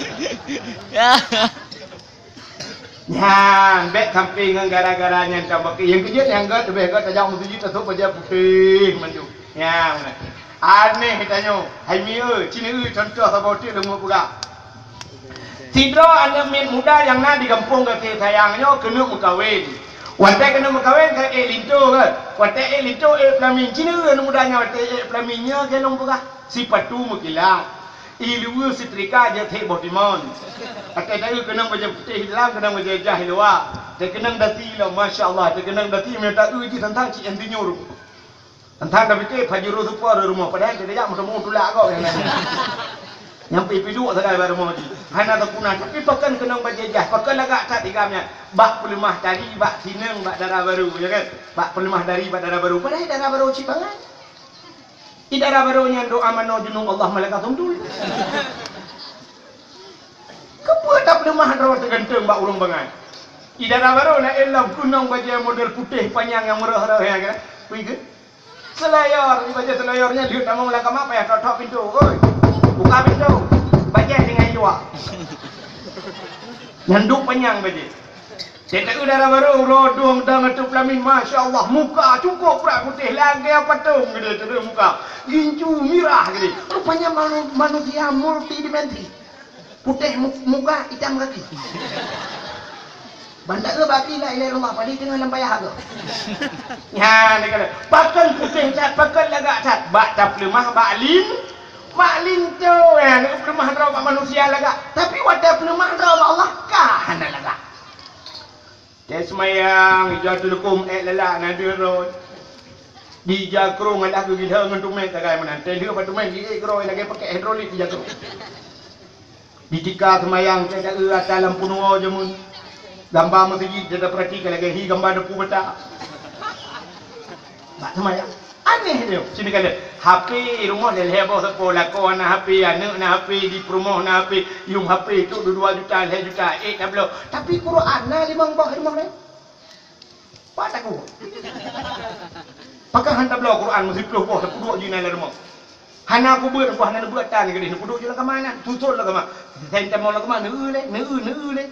Nyan, bèk sampai ngon gara-gara nyan ka baki. Nyang keujeuet nyang gèt, leubeh gèt tajak meuseujid tasôk bajèe putéh mandum. Nyan, aneh tanyoe. Hai mi eu, cina eu, contoh saboh teuk lôn peugah. Sidroe aneuk miet muda nyang na di gampông Gaséh Sayang nyoe keuneuk meukawen. Watèe keuneuk meukawen ka ék linto kan. Watèe ék linto, ék peulamin. Cina eu aneuk muda nyan watèe ék peulamin nyoe keuneuk peugah. Sipatu meukilat. Ié luweue seutrika jeuet thèk boh timon. Até dayeuh keunong bajèe putéh di dalam, keunong bajèe jah di luwa. Até keunong dasi lom, masya Allah, até keunong dasi meunyoe taeu jih tantang cit insinyur. Tantang tapike pajuro supo di rumoh, padahai teuka jak meuteumu tulak gob nyang laén. Nyang pi-pi duek sagai bak rumoh jih. Hana teupuna, tapi pakon keunong bajèe jah, pakon lagak that igam nyan. Bak peuleumah tari, bak sineung, bak dara barô, ya kan? Bak peuleumah tari, bak dara barô. Padahai dara barô cit bangai. Di dara barô nyan doa manoe junub Allah malaikat sundul. Keupeue tapeuleumah droe teugantung bak ureueng bangai? Di dara barô na ilom keunong bajèe model putéh panyang nyang meureuh-reuh nyan kan? Peue keuh? Seulayor, di bajèe seulayor nyan lheueh tamong lam kama payah tok-tok pintoe. Oi, buka pintoe. Bajèe tinggai luwa. Nyan duek panyang bajèe. Teuka dara barô, uroe dong dang ateueh peulamin, masya Allah, muka cukôp brat putéh lagèe patong geude, terus muka gincu mirah geude. Rupanya manu-, manusia multidimensi. Putéh mu-, muka, itam kaki. Banda ke baki la ilaha illallah, padahai teungoh lam payah agam. Nyan, dia kata, pakon putéh that, pakon lagak that, bak tapeuleumah, bak lin, bak linto, ya, tapeuleumah droe bak manusia lagak. Tapi watèe tapeuleumah droe bak Allah, ka hana lagak. Teuh seumayang, ija teuleukum ék lalak na deuh droe. Di ija krông alah geugila ngon tumèn sagai meunan. Teuh lheueh bak tumèn, di ék droe lagèe pakèk hidrolik ija krông. Di tika seumayang, teuh taeu ata lampu nuwoe jameun. Gamba meuseujid, teuh tapeuratika lagèe hi gamba depu bata. Bak seumayang. Aneh nyoe. Sini ka lheueh. H P rumoh lhèe-lhèe boh sapo lakoe na H P, aneuk na H P, di peurumoh na H P, yum H P tu dua juta, lhèe juta, ék tabloe. Tapi Quran na limong boh rumoh nyan. Pat takue. Pakon han tabloe Quran meusiploh boh, tapeuduek jih na lam rumoh. Hana kubeuet, boh hana neubeuet tan keudeh, neupeuduek jih lam kama nyan. Suson lam kama. Sen tamong lam kama, neu-eu lé, neu-eu, neu-eu lé.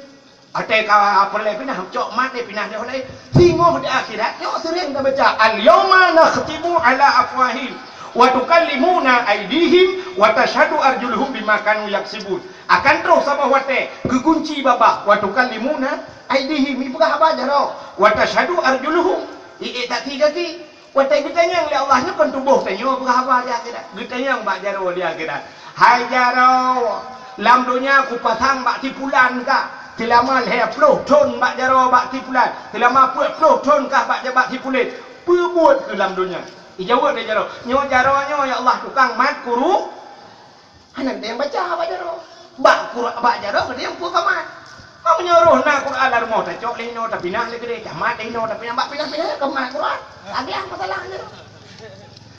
Watèe ka peureulèe pinah, cok mat lé pinah di holai. Singoh di akhirat, nyoe seuring tabaca, "Al-yauma nakhtimu ala afwahihim, wa tukallimuna aidihim, wa tashhadu arjuluhum bima kanu yaksibun." Akan troh saboh watèe, geukunci babah, "Wa tukallimuna aidihim," ipeugah haba jaroe, "Wa tashhadu arjuluhum." Iék saksi-saksi. Watée geutanyong lé Allah nyoe kon tuboh tanyoe peugah haba di akhirat. Geutanyong bak jaroe di akhirat. "Hai jaroe, lam donya kupasang bak si pulan kah, seulama lhée ploh thon bak jaroe bak si pulan, seulama peuet ploh thon kah bak, bak si pulan. Peue buet keuh lam donya?" Ijaweueb lé jaroe, "Nyoe jaroe nyoe, ya Allah, tukang mat Quru-" Hana geutanyoe baca bak jaroe. Bak Qur-, bak jaroe geutanyoe pue ka mat. Meunyoe roh na Qur'an lam rumoh, tacok lé inoe, tapinah lé keudeh, tamat lé inoe, tapinah bak pinah-pinah, ka mat Qur'an. Lagée masalah jaroe.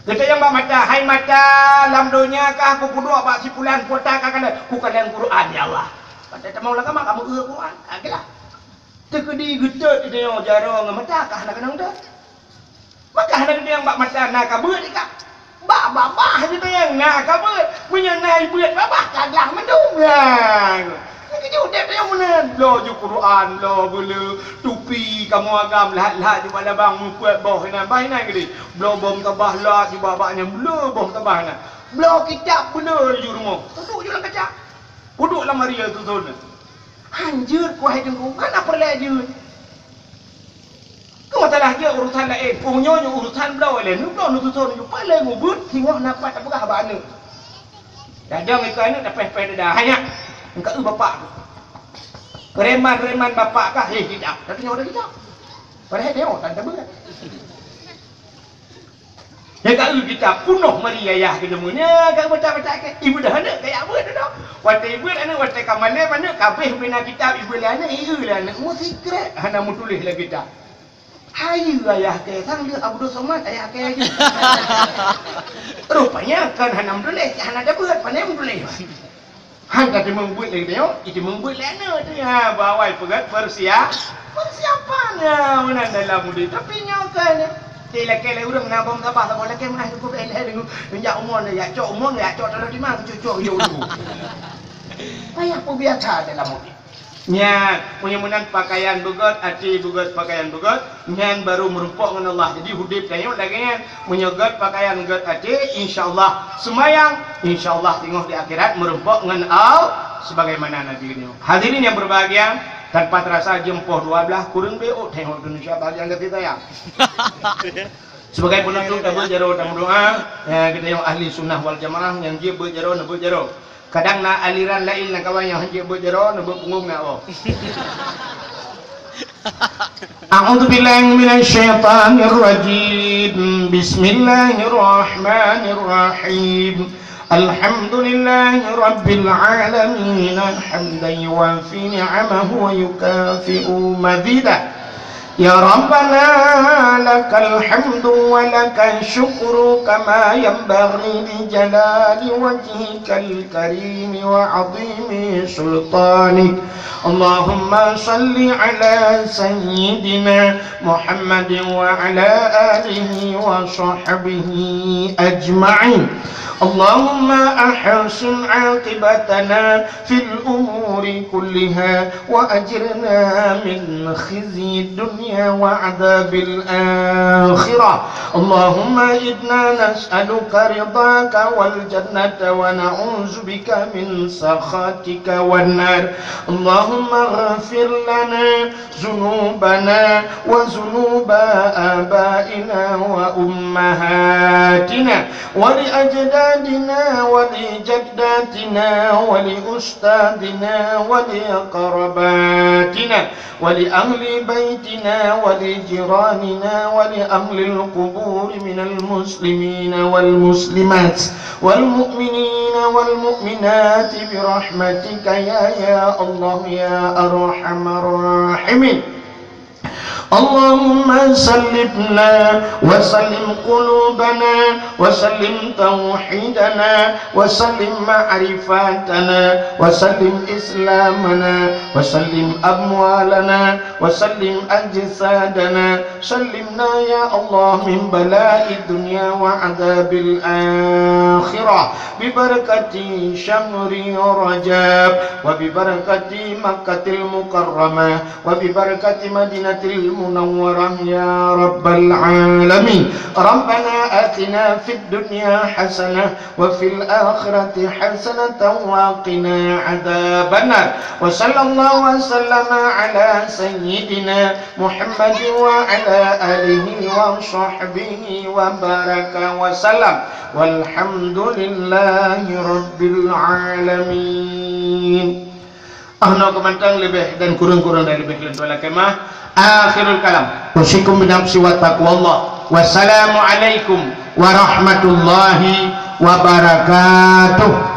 Geutanyong bak mata, "Hai mata, lam donya kah kupeuduek bak si pulan kota ka kalon, kukalon Qur'an, ya Allah." Padahai tamong lam kama, kamu eu Qur'an. Lagée lah. Teukeudi geutot geutanyoe jaroe ngon mata ka hana keunong deuh. Maka hana geutanyong bak mata na ka beuet ikah. Bak babah geutanyong na ka beuet. Meunyoe na beuet babah ka glah mandum. Nyan. Nyan keujeuet udeb tanyoe meunan. Bloe ju Quran, bloe beuleu, tupi kamoe agam lhat-lhat ju bak labang meupuet boh inan. Bah inan keudeh. Bloe bom tabah lat ju bak nyan, bloe bom tabah inan. Bloe kitab beuleu ju rumoh. Peuduek ju lam kaca. Peuduek lam ari tuson. Hanjeuet ku hai teungku, hana peureulée jeuet. Keu masalah jeuet urusan laén, oh nyoe nyoe urusan bloe lé, neubloe neutuson nyoe paléng ubeuet singoh na pat tapeugah bak aneuk. Dadong ikeu aneuk tapéh-péh dada, "Hai nyak, engka eu bapak." Preman-preman bapak kah, "Heh, tidak." Tapi nyoe ada tidak. Padahai nyoe tan tabeungèt. Nyang ka eu kitab punoh mari ayah keuneumeunya ka baca-baca ke. Ibu dah aneuk kaya beuet tu. Watèe beuet aneuk, watèe ka malèe aneuk, ka abéh bina kitab ibu lé aneuk, ieu lé aneuk meusikrek hana meutuléh lé kitab. Hayeue ayah ke sang lé Abdul Somad ayah ke. Rupanya kan hana meutuléh, hana ada beuet, pandai meutuléh. Han ka teumeung beuet lé geutanyoe, iteumeung beuet lé aneuk teuh. Ha, bak awai peugöt persia-, persiapan. Ha, meunan dalam udép. Tapi nyoe kan, eh, lakèe lé ureueng na bom sabah, saboh lakèe meu'ah cukup eh, eh, deungon, jak umon, jak cok umon, jak cok taloh timang, cucok yo dulu. Payah peubiasa dalam udép. Nyan, meunyoe meunan pakaian beugöt, até beugöt, pakaian beugöt, nyan baru meurumpok ngon Allah. Jadi udép tanyoe lagèe nyan, meunyoe göt pakaian göt até, insya Allah seumayang, insya Allah teungoh di akhirat meurumpok ngon Allah sebagaimana Nabi nyoe. Hadirin yang berbahagia, tanpa terasa jeuem poh dua belas kureueng beu tengok Indonesia bagian kasih sayang. Sebagai penutup, tabeuet jaroe, tameudoa, eh, geutanyoe ahli sunnah wal jamaah nyang jeuet beuet jaroe, neubeuet jaroe. Kadang na aliran laén lam kawan nyang hanjeuet beuet jaroe, neubeuet punggong na Allah. أعوذ بالله من الشيطان الرجيم. بسم الله الرحمن الرحيم. الحمد لله رب العالمين، حمدا يوافي نعمه ويكافئ مزيده. يا ربنا لك الحمد ولك الشكر كما ينبغي لجلال وجهك الكريم وعظيم سلطانك. اللهم صل على سيدنا محمد وعلى آله وصحبه أجمعين. اللهم أحسن عاقبتنا في الأمور كلها وأجرنا من خزي الدنيا وعذاب الآخرة. اللهم إنا نسألك رضاك والجنة ونعوذ بك من سخطك والنار. اللهم اغفر لنا ذنوبنا وذنوب آبائنا وأمهاتنا ولأجدادنا ولجداتنا ولأستاذنا ولقرباتنا ولأهل بيتنا ولجيراننا ولأهل القبور من المسلمين والمسلمات والمؤمنين والمؤمنات برحمتك يا، يا الله يا أرحم الراحمين. اللهم سلمنا وسلم قلوبنا وسلم توحيدنا وسلم معرفتنا وسلم إسلامنا وسلم أموالنا وسلم أجسادنا. سلمنا يا الله من بلاء الدنيا وعذاب الآخرة ببركة شهر رجب وببركة مكة المكرمة وببركة مدينة المنورة يا رب العالمين. ربنا آتنا في الدنيا حسنة وفي الآخرة حسنة وقنا عذاب النار. وصلى الله وسلم على سيدنا محمد وعلى آله وصحبه وبارك وسلم. والحمد لله رب العالمين. Ah, nyoe keumantong leubeh dan kureueng-kureueng dan leubeh lôn tuan lakée meu'ah. Akhirul kalam. Usikum binafsi wa taqwallah. Wassalamualaikum warahmatullahi wabarakatuh.